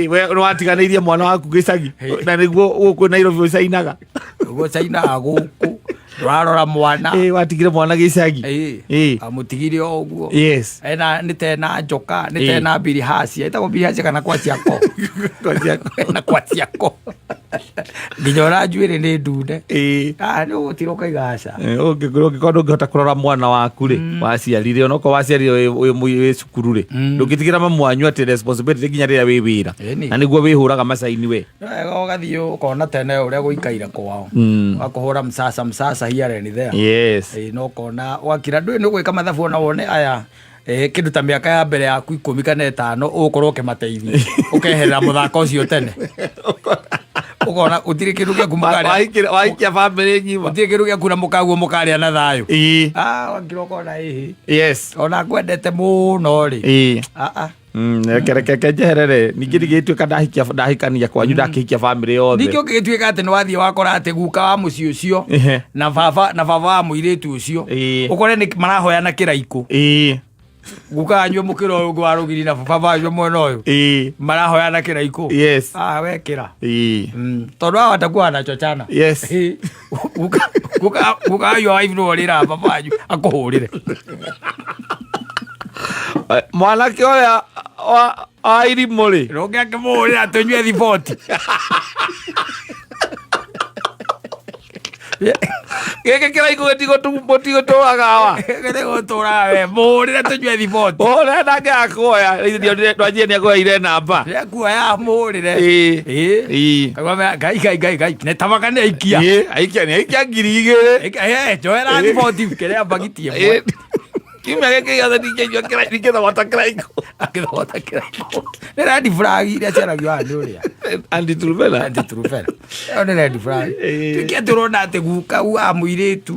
We nĩ watiganĩirie mwana waku gĩcagi na nĩguo gũkũ Nairobi ũcainaga.
Ũguo cainaga gũkũ ndũrarora mwana.
Watigire mwana gĩcagi.
Amũtigire o ũguo. Ena nĩ tena njoka, nĩ tena birihacia, ĩtagwo birihacia kana kwa ciako. Na kwa ciako nginya ona njuĩrĩ nĩ ndune. Ah, nĩ ũgũtira ũkaiga aca.
Ũngĩkorwo ndũngĩhota kũrora mwana waku rĩ, waciarire, onokorwo waciarire wĩ cukuru rĩ, ndũngĩtigĩra mamu wanyu atĩ responsibility nginya rĩrĩa wĩ wĩra. Na nĩguo wĩhũraga macaini we.
Nĩ wega ũgathiĩ ũkona tene ũrĩa gũikaire kwao. Ũgakũhũra msasa msasa here and there. No ũkona wakira ndũĩ nĩ gwĩka mathabu, ona wone aya kĩndũ ta mĩaka ya mbere yaku 10 kana 5 ũgũkorwo ũkĩmateithia, ũkeherera mũthako ũcio tene, ũkona gũtirĩ kĩndũ gĩaku mũkarĩa.
Wahikia bamĩrĩ ng'ima.
Gũtirĩ kĩndũ gĩaku na mũkaguo mũkarĩa na thayũ. Ah, wakira ũkona ĩhĩ, ona ngwendete mũno rĩ. Ah, ah.
Reke reke reke njeherere, ningĩ ndigĩtuĩka ndahikia, ndahikania kwanyu, ndakĩhikia bamĩrĩ yothe.
Ningĩ ũngĩgĩtuĩka atĩ nĩ wathiĩ wakora atĩ guka wa mũciĩ ũcio na baba wa mũirĩtu ũcio, ũkore nĩ marahoyana kĩraikũ, guka anyue mũkĩra ũyũ ũngĩ wa rũgiri na baba anyue mwena ũyũ, marahoyana kĩraikũ. Ah, wekĩra. Tondũ hawa watakuwa wanachochana. Guka wanyu wa wife nĩwe ũrĩraga baba wanyu akũhũrĩre.
Mwanake ũrĩa wa irimũ rĩ.
Rũngĩ akĩmũhũrĩra tũnyue thiboti.
Gĩkĩ kĩraikũ gĩtigũtũraga wa.
Gĩtigũtũraga we, mũhũrĩre tũnyue thiboti.
Ũrĩa ndangĩaga kuoya ndwanjie nĩ akuoire namba.
Nĩekuoya mũhũrĩre. Kaigua ngai ngai ngai ngai nĩ tabaka nĩ aikia.
Aikia, nĩ aikia 2000.
Njoera thiboti kĩrĩa mbagiti ĩmwe.
Kiumia gĩkĩ gĩothe ndingĩnyua ndingĩthogota kĩraikũ.
Akĩthogota kĩraikũ nĩ red flag iria ciaragio haha nĩ ũrĩa.
Andy Truvela.
Andy Truvela ĩyo nĩ red flag. Tuĩke atĩ ũrona atĩ guka wa mũirĩtu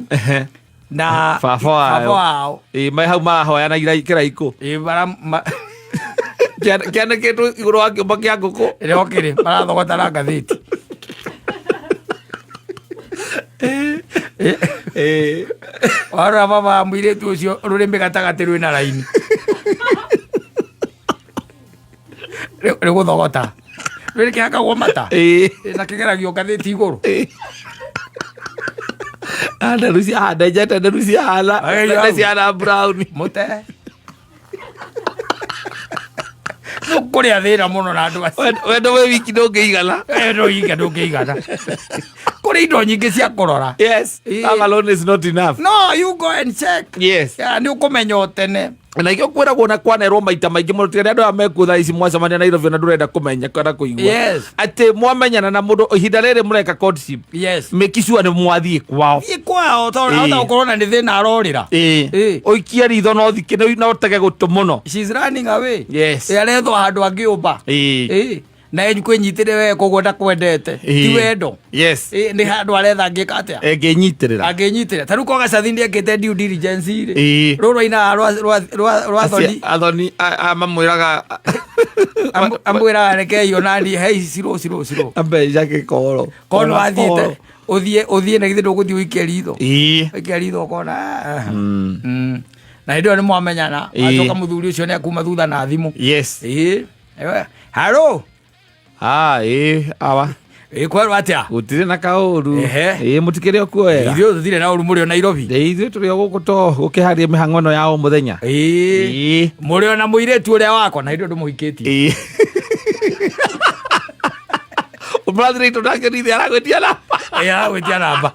na
baba wao.
Baba wao.
Me hau marahoyana kĩraikũ. Kĩanĩkĩtwo igũrũ wa kĩũmba kĩa ngũkũ.
Ĩrĩa okĩrĩ marathogota na ngathĩti. Warora baba wa mũirĩtu ũcio, rũrĩmĩ gatagatĩ rwĩna raini rĩgũthogota, rwĩrĩ kĩhakagwo mata na kĩgeragio ngathĩti igũrũ.
Nderu ciahana, ndenjete nderu ciahana
Ai, au.
ciahana brown.
Mũte kũrĩa thĩna mũno na andũ acio.
Wendo wĩ wiki ndũngĩigana.
Ndũinga ndũngĩigana, kũrĩ indo nyingĩ cia kũrora.
Yes. Love alone is not enough.
No, you go and check. Yeah, nĩ ũkũmenya o tene.
Na ikĩo kwĩragwo na kwanerwo maita maingĩ mũno, tiga nĩ andũ aya mekuo thaa ici mwacemania Nairobi na ndũrenda kũmenya kana kũigua atĩ mwamenyana na mũndũ ihinda rĩrĩ mũreka courtship, make sure nĩ mwathiĩ kwao.
Thiĩ kwao, tondũ ahota gũkorwo na nĩ thĩna arorĩra.
Ũikie ritho no thikĩ no tege gũtũ mũno.
She's running away. Arethwo handũ angĩũmba. Na kwĩnyitĩre we koguo ndakwendete, ti wendo. Nĩ handũ aretha angĩka atĩa?
Ĩngĩnyitĩrĩra.
Angĩnyitĩra. Ta rĩu ko gacathi nĩekĩte due diligence rĩ, rũrũ rwainaga rwa thoni.
Athoni mamwĩraga.
Amwĩraga rekei onani hei ciro ciro ciro.
Ambeca gĩkoro.
Korwo nĩwathiĩte ũthiĩ na githĩ ndũgũthiĩ ũikie ritho, ũikie ritho ũkona, ah. Na hĩndĩ ĩyo nĩ mwamenyana. Acoka mũthuri ũcio nĩ akuma thutha na thimũ. Haro.
Ah, ĩĩ awa.
Ĩĩ, kwerwo atĩa?
Gũtirĩ na kaũru. Ĩĩ, mũtikĩrĩ o kuo wega?
Ithuĩ tũtirĩ na ũru, mũrĩ o Nairobi?
Ĩĩ, ithuĩ tũrĩ o gũkũ to gũkĩharia mĩhang'o ĩno ya o mũthenya.
Mũrĩ o na mũirĩtu ũrĩa wakwa, na hĩndĩ ĩyo ndũmũhikĩtie.
Ĩĩ, ũmũrathirĩtwo nake nithe aragwĩtia namba.
Ĩĩ, aragwĩtia namba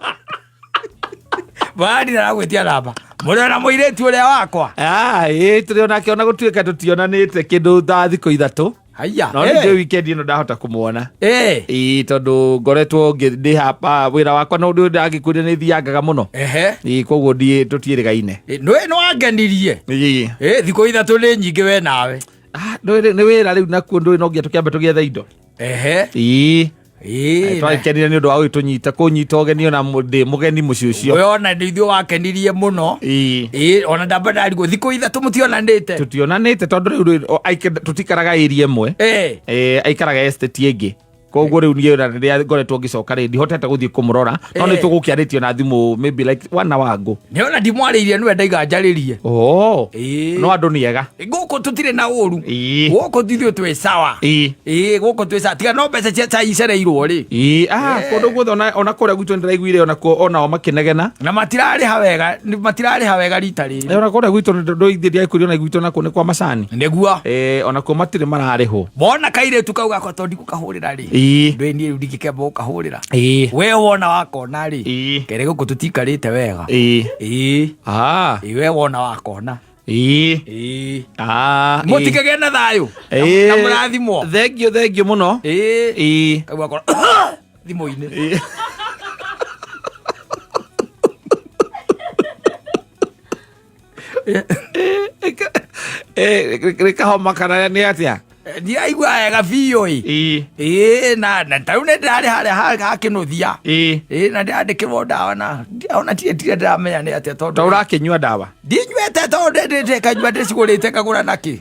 badi, aragwĩtia namba, mũrĩ o na mũirĩtu ũrĩa wakwa.
Ah, ĩĩ, tũrĩ o nake, ona gũtuĩka tũtionanĩte kĩndũ ta thikũ 3.
Haiya.
No nĩ weekend ĩno ndahota kũmuona. Ĩĩ, tondũ ngoretwo ndĩ hapa wĩra wakwa no ndĩ ndangĩkwĩra nĩ thiangaga mũno. Ĩĩ, koguo ndiĩ tũtiĩrĩgaine.
Nĩ wangenirie. Thikũ 3 nĩ nyingĩ we nawe.
Ah, nĩ wĩra rĩu nakuo, ndũĩ no nginya tũkĩambe tũgĩethe indo. Ĩĩ. Twakenire nĩ ũndũ wa gũgĩtũnyita kũnyita ũgeni, ona ndĩ mũgeni mũciĩ ũcio.
We ona nĩ ithuĩ wakenirie mũno. Ĩĩ, ona ndamba ndarigwo thikũ 3 mũtionanĩte.
Tũtionanĩte tondũ rĩu tũtikaraga area ĩmwe. Aikaraga estate ĩngĩ, koguo rĩu niĩ ona rĩrĩa ngoretwo ngĩcoka rĩ, ndihotete gũthiĩ kũmũrora, no nĩ tũgũkĩarĩtie na thimũ maybe like one hour ago.
Nĩ ona ndimwarĩirie, nĩwe ndaiga njarĩrie.
No andũ nĩ ega.
Gũkũ tũtirĩ na ũru. Gũkũ ithuĩ twĩ sawa. Ĩĩ, gũkũ twĩ sawa, tiga no mbeca cia cai icereirwo rĩ.
Ĩĩ, ah, kũndũ guothe, ona kũrĩa gwitũ nĩndĩraiguire onakuo onao makĩnegena.
Na matirarĩha wega, matirarĩha wega rita rĩrĩ.
Ona kũrĩa gwitũ ndũithĩ ndiaikuire ona gwitũ nakuo nĩ kwa macani.
Nĩguo.
Onakuo matirĩ mararĩhwo.
Wona kairĩtu kau gakwa, tondũ ndikũkahũrĩra rĩ, ndũĩ niĩ rĩu ndingĩkĩamba gũkahũrĩra. We wona wakona rĩ, kere gũkũ tũtikarĩte wega. Ĩĩ. Ĩĩ, we wona wakona. Ĩĩ. Mũtikagĩe na thayũ na mũrathimwo.
Thengiũ, thengiũ mũno.
Ĩĩ. Kau akora thimũ-inĩ.
Rĩkahoma kana nĩ atĩa?
Ndiraigua wega biũ ĩ. Ĩĩ, na tarĩu nĩ ndĩrarĩ harĩa hakĩnũthia. Ĩĩ, na ndĩrandĩkĩrwo ndawa na ona tirĩ ndĩramenya nĩ atĩa tondũ
Ta ũrakĩnyua ndawa?
Ndinyuĩte, tondũ ndĩkanyua ndĩcigũrĩte ngagũra nakĩ.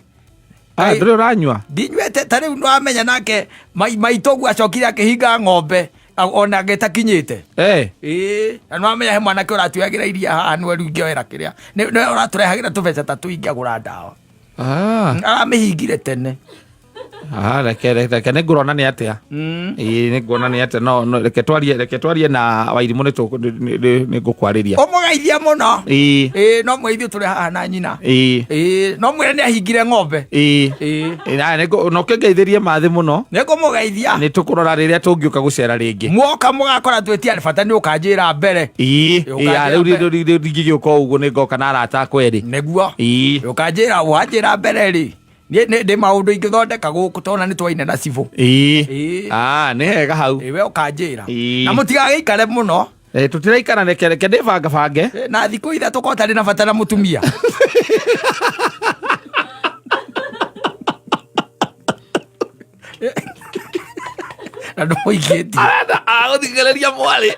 Ah, ndũrĩ ũranyua?
Ndinyuĩte. Ta rĩu nĩwamenya nake maitũ ũguo acokire akĩhinga ng'ombe ona agĩtakinyĩte. Ĩĩ, na nĩwamenya he mwanake ũratuagĩra iria haha, nĩwe rĩu ingĩoera kĩrĩa nĩwe ũratũrehagĩra tũbeca ta tũingĩ agũra ndawa. Aramĩhingire tene.
Ah, reke nĩ ngũrona nĩ atĩa. Ĩĩ, nĩ nguona nĩ atĩa, no reke twarie na Wairimũ, nĩ ngũkwarĩria.
Ũmũgeithie mũno. Ĩĩ, no mwĩithuĩ tũrĩ haha na nyina. Ĩĩ, no mwĩre nĩ ahingire ng'ombe.
Ĩĩ. Na no kĩngeithĩrie mathĩ mũno.
Nĩ ngũmũgeithia.
Nĩ tũkũrora rĩrĩa tũngĩũka gũcera rĩngĩ.
Mwoka mũgakora twĩtia, bata nĩ ũkanjĩra mbere.
Ĩĩ, rĩu ndingĩgĩũka o ũguo, nĩ ngoka na arata akwa erĩ.
Nĩguo. Ũkanjĩra, wanjĩra mbere rĩ, niĩ ndĩ maũndũ ingĩthondeka gũkũ tona nĩ twaine na cibũ.
Ah, nĩ hega hau.
Ĩĩ, we ũkanjĩra. Na mũtigagĩikare mũno.
Tũtiraikara, reke ndĩbangabange.
Na thikũ 3 ko tarĩ na bata na mũtumia. Na ndũmũikĩtie.
Arenda agũthikĩrĩria mwarĩ,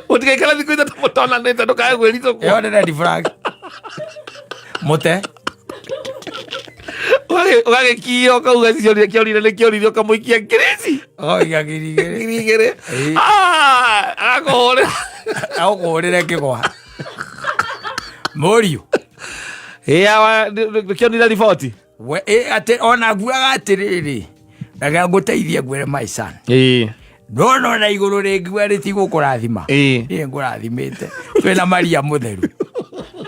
mũtigaikara thikũ 3 mũtonanĩte, ndũkae gwĩricũkwo.
Ĩyo nĩ red flag. Mũte.
Ũgagĩkiyo ũkauga ciorire kĩorire nĩ kĩorire, ũkamũikia ngirĩci.
Ũgaikia 2,000.
2,000. Ah, agakũhũrĩra.
Agũkũhũrĩre kĩgwa. Mũriũ.
Ĩ kĩonire riboti.
We ĩ atĩ ona nguaga atĩrĩrĩ. Reke ngũteithie ngwĩre my son.
Ĩ.
Ndona ona igũrũ rĩngiuga rĩtigũkũrathima.
Ĩ.
Niĩ ngũrathimĩte. Twĩna Maria mũtheru.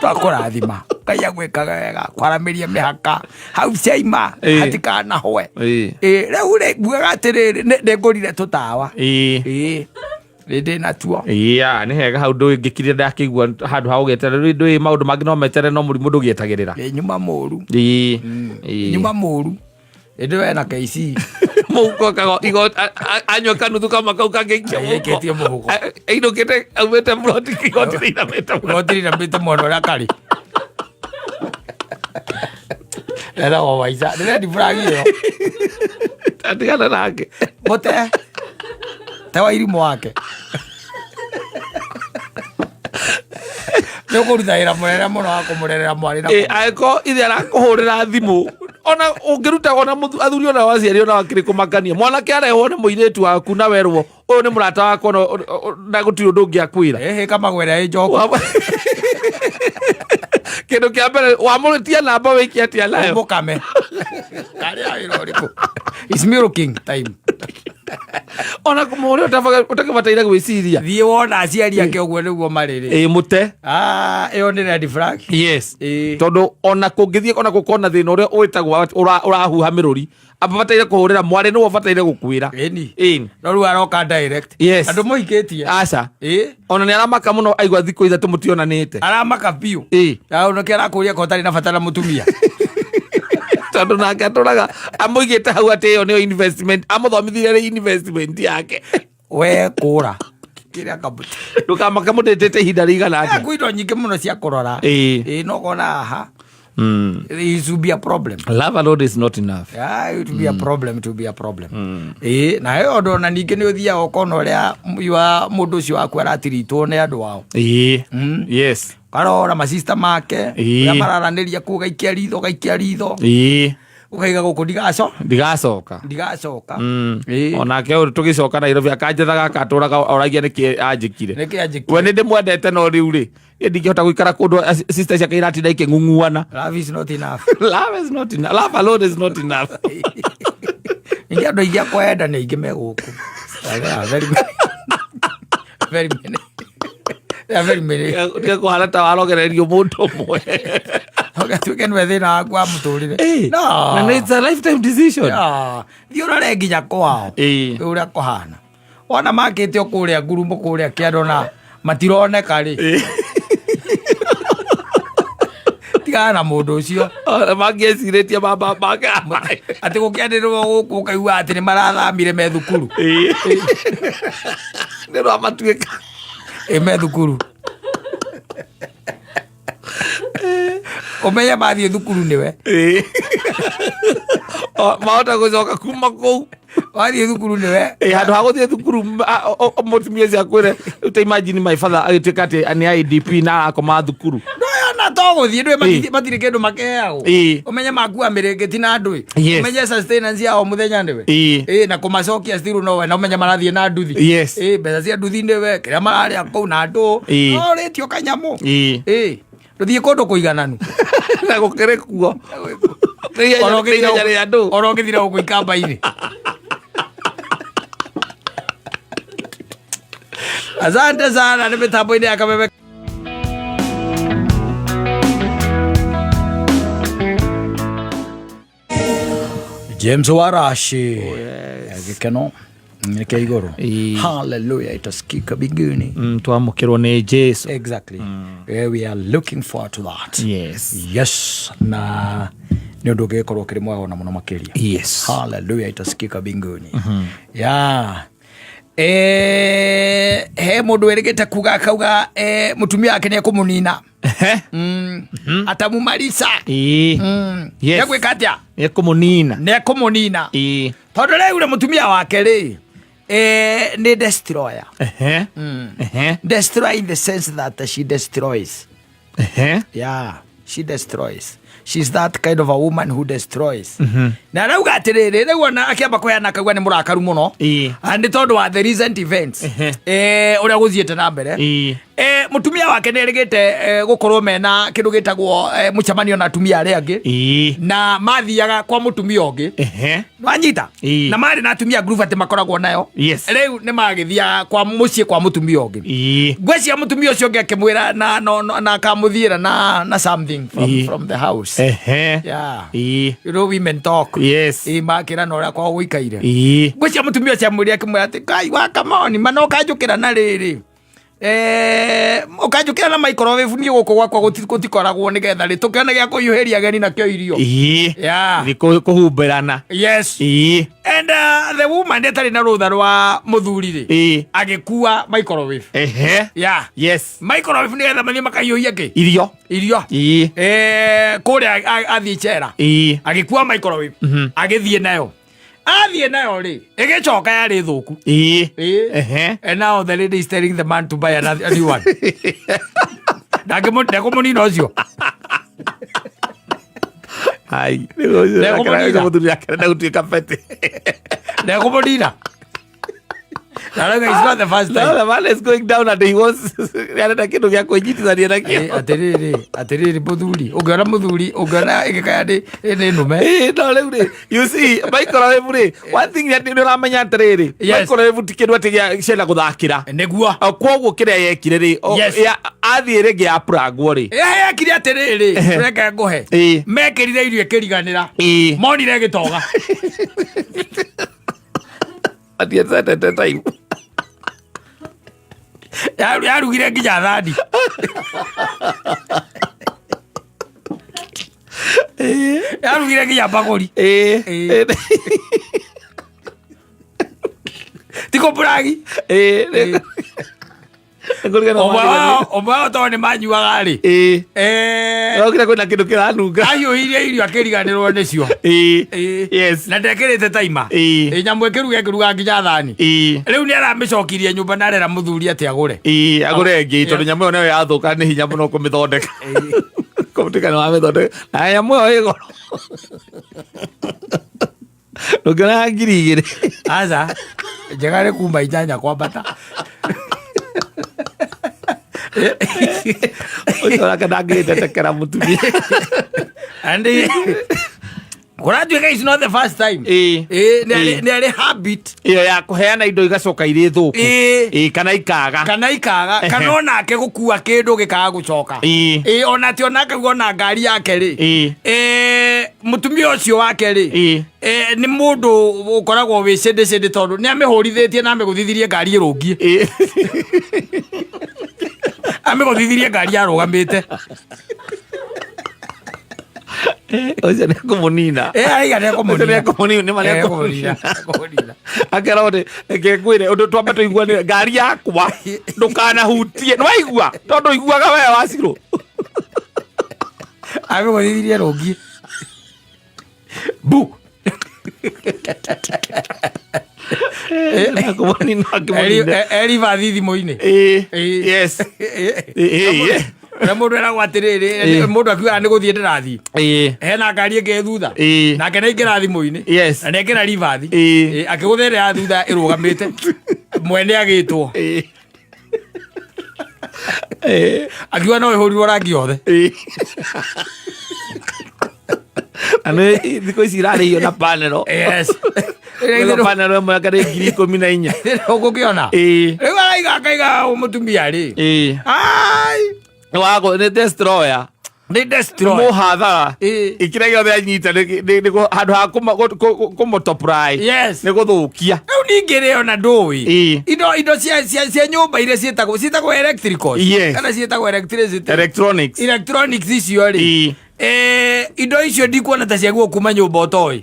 Twakũrathima. Ngai agwĩkaga wega kwaramĩria mĩhaka hau ciaima
Ĩ.
hatikanahwe.
Ĩ.
Ĩ rĩu rĩ nguaga atĩrĩrĩ nĩ ngũrire tũtawa.
Ĩ.
Ĩ nĩ ndĩ natuo.
Iya, nĩ hega hau ndũngĩkirire ndakĩigua handũ ha gũgĩeterera rĩu ndũĩ maũndũ mangĩ no meterere no mũrimũ ndũgĩetagĩrĩra.
Ĩ nyuma mũru.
Ĩ. Ĩ.
Nyuma mũru. Ĩndĩ we na KC.
Mũhuko kago igo anyua kanuthu kama kau kangĩikia mũhuko.
Aikĩtie mũhuko.
Ainũkĩte aumĩte muroti igoti rĩinamĩte mwena.
Igoti rĩinamĩte mwena ũrĩa karĩ. Etagwo Waica. Ndĩrendi flag ĩyo.
Atigana nake.
Mũte. Te wa irimũ wake. Nĩ ũkũruta wĩra mũnene mũno wa kũmũrerera mwarĩ na
Ĩ, angĩkorwo ithe arakũhũrĩra thimũ ona ũngĩruta ona athuri ona waciari ona wakĩrĩ kũmakania mwanake arehwo nĩ mũirĩtu waku na werwo ũyũ nĩ mũrata wakwa na gũtirĩ ũndũ ũngĩ akwĩra.
Ĩhĩ kamagwĩra ĩ njoku.
Kĩndũ kĩa mbere wamũrĩtia namba wĩke atĩa nayo?
Ũmũkame. Karĩa wĩra ũrĩkũ? It's milking time.
Ona kũmũhũrĩra ũtakĩbataire gwĩciria.
Thiĩ wona aciari ake ũguo nĩguo marĩ rĩ.
Ĩ mũte.
Ah, ĩyo nĩ red flag.
Yes.
Ĩ.
Tondũ ona kũngĩthiĩ ona gũkorwo na thĩna ũrĩa wĩtagwo ũrahuha mĩrũri abataire kũhũrĩra mwarĩ nĩwe ũbataire gũkwĩra.
Ĩni.
Ĩni.
No rĩu aroka direct.
Yes.
Andũ mũhikĩtie.
Aca.
Ĩ.
Ona nĩ aramaka mũno aigua thikũ ithatũ mũtionanĩte.
Aramaka biũ.
Ĩ.
Na ũnake arakũria ko ũtarĩ na bata na mũtumia.
Tondũ nake atũraga amũigĩte hau atĩ ĩyo nĩyo investment amũthomithirie rĩ investment yake.
We kũra. Kĩrĩa kamũtĩ.
Ndũkamake mũtĩtĩte ihinda rĩigana atĩa.
Kwĩ indo nyingĩ mũno cia kũrora.
Ĩ.
Ĩ no kona haha. It will be a problem.
Love alone is not enough.
Yeah, it will be a problem, it will be a problem. Ĩ, na ĩyo ũndũ ona ningĩ nĩ ũthiaga ũkona ũrĩa mũndũ ũcio waku aratiritwo nĩ andũ ao.
Ĩ. Yes.
Ũkarora masista make,
Ĩ.
ũrĩa mararanĩria kũu gaikia ritho, gaikia ritho.
Ĩ.
Ũkaiga gũkũ
Ndigacoka.
ndigacoka. Ĩ.
Onake ũyũ tũgĩcoka Nairobi akanjethaga akatũraga oragia nĩkĩ anjĩkire.
Nĩkĩ anjĩkire?
We nĩ ndĩmwendete no rĩu rĩ niĩ ndingĩhota gũikara kũndũ sister ciake iratinda ikĩng'ung'uana.
Love is not enough.
Love is not enough. Love alone is not enough.
Ningĩ andũ aingĩ a kwenda nĩ aingĩ me gũkũ. There are very many. Very many. There are very many.
Tiga kũhana ta warogererio mũndũ ũmwe.
Ũgatuĩke nĩwe thĩna waku wa mũtũrĩre.
Ĩ,
No.
na nĩ it's a lifetime decision.
Yeah. Thiĩ ũrore nginya kwao.
Ĩ.
Ũrĩa kũhana. Wona makĩte o kũrĩa ngurumo kũrĩa kĩando na matironeka rĩ. Tigana na mũndũ ũcio.
Ona mangĩecirĩtie mamba make.
Atĩ gũkĩanĩrĩrwo gũkũ ũkaigua atĩ nĩ marathamire me thukuru.
Ĩ. Nĩ rwamatuĩka.
Ĩ me thukuru. Ũmenye mathiĩ thukuru nĩwe.
Ĩ. Mahota gũcoka kuma kũu.
Wathiĩ thukuru nĩwe.
Ĩ, handũ ha gũthiĩ thukuru mũtumia ũcio akwĩre rĩu ta imagine my father agĩtuĩka atĩ nĩ IDP na arakoma thukuru.
Ndũyona to gũthiĩ ndũĩ matirĩ kĩndũ makeheagwo.
Ĩ.
Ũmenye makua mĩrĩngĩti na ndũĩ.
Yes.
Ũmenye sustenance ya o mũthenya nĩwe.
Ĩ.
Ĩ, na kũmacokia still nowe na ũmenye marathiĩ na nduthi.
Yes.
Ĩ, mbeca cia nduthi nĩwe kĩrĩa mararĩa kũu na ndũ.
Ĩ.
No ũrĩtio kanyamũ.
Ĩ.
Ĩ. Ndũthiĩ kũndũ kũigananu.
Na gũkĩrĩ kuo. Nĩ ihenya rĩa andũ.
Ona ũngĩthira gũkũ ikamba-inĩ. Asante sana nĩ mĩtambo-inĩ ya Kameme. James Warashi. Gĩkeno nĩ kĩa igũrũ.
Ĩĩ.
Hallelujah, itasikika mbinguni.
Twamũkĩrwo nĩ Jesu.
Exactly. We are looking forward to that.
Yes.
Yes, na nĩ ũndũ ũngĩgĩkorwo ũkĩrĩ mwega ona mũno makĩria.
Yes.
Hallelujah, itasikika mbinguni. Yeah. He mũndũ wĩrĩgĩte kuga akauga mũtumia wake nĩ ekũmũnina. Atamumarisa.
Ĩĩ. Yes.
Nĩegwĩka atĩa?
Nĩ ekũmũnina.
Nĩ ekũmũnina.
Ĩĩ.
Tondũ rĩu rĩ mũtumia wake rĩ nĩ destroyer.
Ehe. Ehe.
Destroyer in the sense that she destroys.
Ehe.
Yeah, she destroys. She's that kind of a woman who destroys. Na arauga atĩrĩrĩ, rĩu ona akĩamba kũheana akauga nĩ mũrakaru mũno. Ah, nĩ tondũ wa the recent events, ũrĩa gũthiĩte na mbere. Mũtumia wake nĩ erĩgĩte gũkorwo mena kĩndũ gĩtagwo mũcemanio na atumia arĩa angĩ, na mathiaga kwa mũtumia ũngĩ. Wanyita? Na marĩ na atumia group atĩ makoragwo nayo. Rĩu nĩ magĩthiaga kwa mũciĩ kwa mũtumia ũngĩ. Ngwĩciria mũtumia ũcio ũngĩ akĩmwĩra na no, no, na akamũthiĩra na something from, from the house. Yeah. You know women talk. Makĩra na ũrĩa kwao gũikaire. Ngwĩciria mũtumia ũcio amwĩrire, akĩmwĩra atĩ kai wa kamoni mana ũkanjũkĩra na rĩrĩ, ũkanjũkĩra na microwave, niĩ gũkũ gwakwa gũtikoragwo, nĩgetha rĩ tũkĩone gĩa kũhiũhĩria ageni nakĩo irio. Yeah.
Nĩ kũhumbĩrana.
Yes. And the woman ĩtarĩ na rũtha rwa mũthuri rĩ, agĩkua microwave. Yeah. Microwave nĩgetha mathiĩ makahiũhie kĩ?
Irio.
Irio. Kũrĩa athiĩ cera. Agĩkua microwave, agĩthiĩ nayo, athiĩ nayo rĩ, ĩgĩcoka yarĩ thũku. And now the lady is telling the man to buy another, a new one. Ndekũmũnina ũcio.
Ai. Ndekũmũnina. Mũthuri akarenda gũtuĩka petty.
Ndekũmũnina. Narauga it's not the first
No,
time.
the man is going down and he wants arenda kĩndũ gĩa kwĩnyitithania nakĩo.
Atĩrĩrĩ, atĩrĩrĩ, mũthuri ũngĩona, mũthuri ũngĩona ĩgĩkaya nĩ nũme.
No rĩu rĩ, you see, microwave rĩ, one thing nĩ ũramenya atĩrĩrĩ, microwave ti kĩndũ atĩ gĩa ciana gũthakĩra. O, koguo kĩrĩa yekire rĩ, athiĩ rĩngĩ ya plangwo rĩ.
Yekire atĩrĩrĩ, reke ngũhe. Mekĩrire irio ĩkĩriganĩra. Monire ĩgĩtoga.
Atietete time.
Yarugire nginya thani. Yarugire nginya mbakũri. Ti kũmburagi.
Nĩkũrigana
Ũmwe
wa-
wao, ũmwe wao tondũ nĩ manyuaga rĩ,
Ũrokire kwĩna kĩndũ kĩranunga.
Ahiũhirie irio akĩriganĩrwo nĩcio. Na ndekĩrĩte taima. Nyamũ ĩkĩruga ĩkĩruga nginya thani. Rĩu nĩ aramĩcokirie nyũmba na arera mũthuri atĩ agũre.
Agũre ĩngĩ tondũ nyamũ ĩyo nayo yathũka nĩ hinya mũno kũmĩthondeka. Kũmĩtuĩka nĩ wamĩthondeka. Na nyamũ ĩyo ĩ goro. Ndũngĩona 2000.
Aca, njega nĩ kuma 8 kwambata.
Ũcio nake ndangĩgĩtetekera mũtumia.
And kũratuĩka it's not the first time. Nĩ arĩ habit
Ĩyo ya kũheana indo igacoka irĩ thũku. Kana ikaga.
Kana ikaga, kana onake gũkua kĩndũ gĩkaga gũcoka. Ona ti onake ona ngari yake rĩ, mũtumia ũcio wake rĩ, nĩ mũndũ ũkoragwo wĩ cĩndĩ cĩndĩ tondũ nĩ amĩhũrithĩtie na amĩgũthithirie ngari ĩrũngie. Amĩgũthithirie ngari yarũgamĩte.
Ũcio nĩ ekũmũnina.
Araiga nĩ
Ũcio nĩ
ekũmũnina.
ekũmũnina, nĩ ma nĩ
ekũmũnina.
ekũmũnina.
Ekũmũnina.
Akerwo nĩ reke ngwĩre ũndũ twambe tũiguanĩre, ngari yakwa ndũkanahutie, nĩ waigua tondũ iguaga we wacirũ.
Amĩgũthithirie rũngie bu.
Ekũmũnina, akĩmũnina.
Eribathi thimũ-inĩ.
Yes.
Ũrĩa mũndũ eragwo atĩrĩrĩ, mũndũ akiugaga nĩ gũthiĩ ndĩrathiĩ, hena ngari ĩngĩ ĩ thutha. Nake nĩ aingĩra thimũ-inĩ na nĩ ekĩra ribathi. Akĩgũtha ĩrĩa ya thutha ĩrũgamĩte, mwene agĩtwo. Akiuga no ĩhũrirwo rangi yothe.
Na nĩ thikũ ici irarĩhio na panelo. Ĩno panelo ĩmwe anga nĩ 14,000.
Ũgũkĩona rĩu araiga akaiga mũtumia rĩ, ai.
Nĩ nĩ destroyer.
Nĩ destroy.
Mũhathara. Kĩrĩa gĩothe anyita handũ ha kũmũtoprai nĩ gũthũkia.
Rĩu ningĩ rĩ, ona ndũĩ indo cia nyũmba iria ciĩtagwo electricals kana ciĩtagwo electricity.
Electronics.
Electronics icio rĩ, indo icio ndikuona ta ciagwo kuma nyũmba ũtoĩ.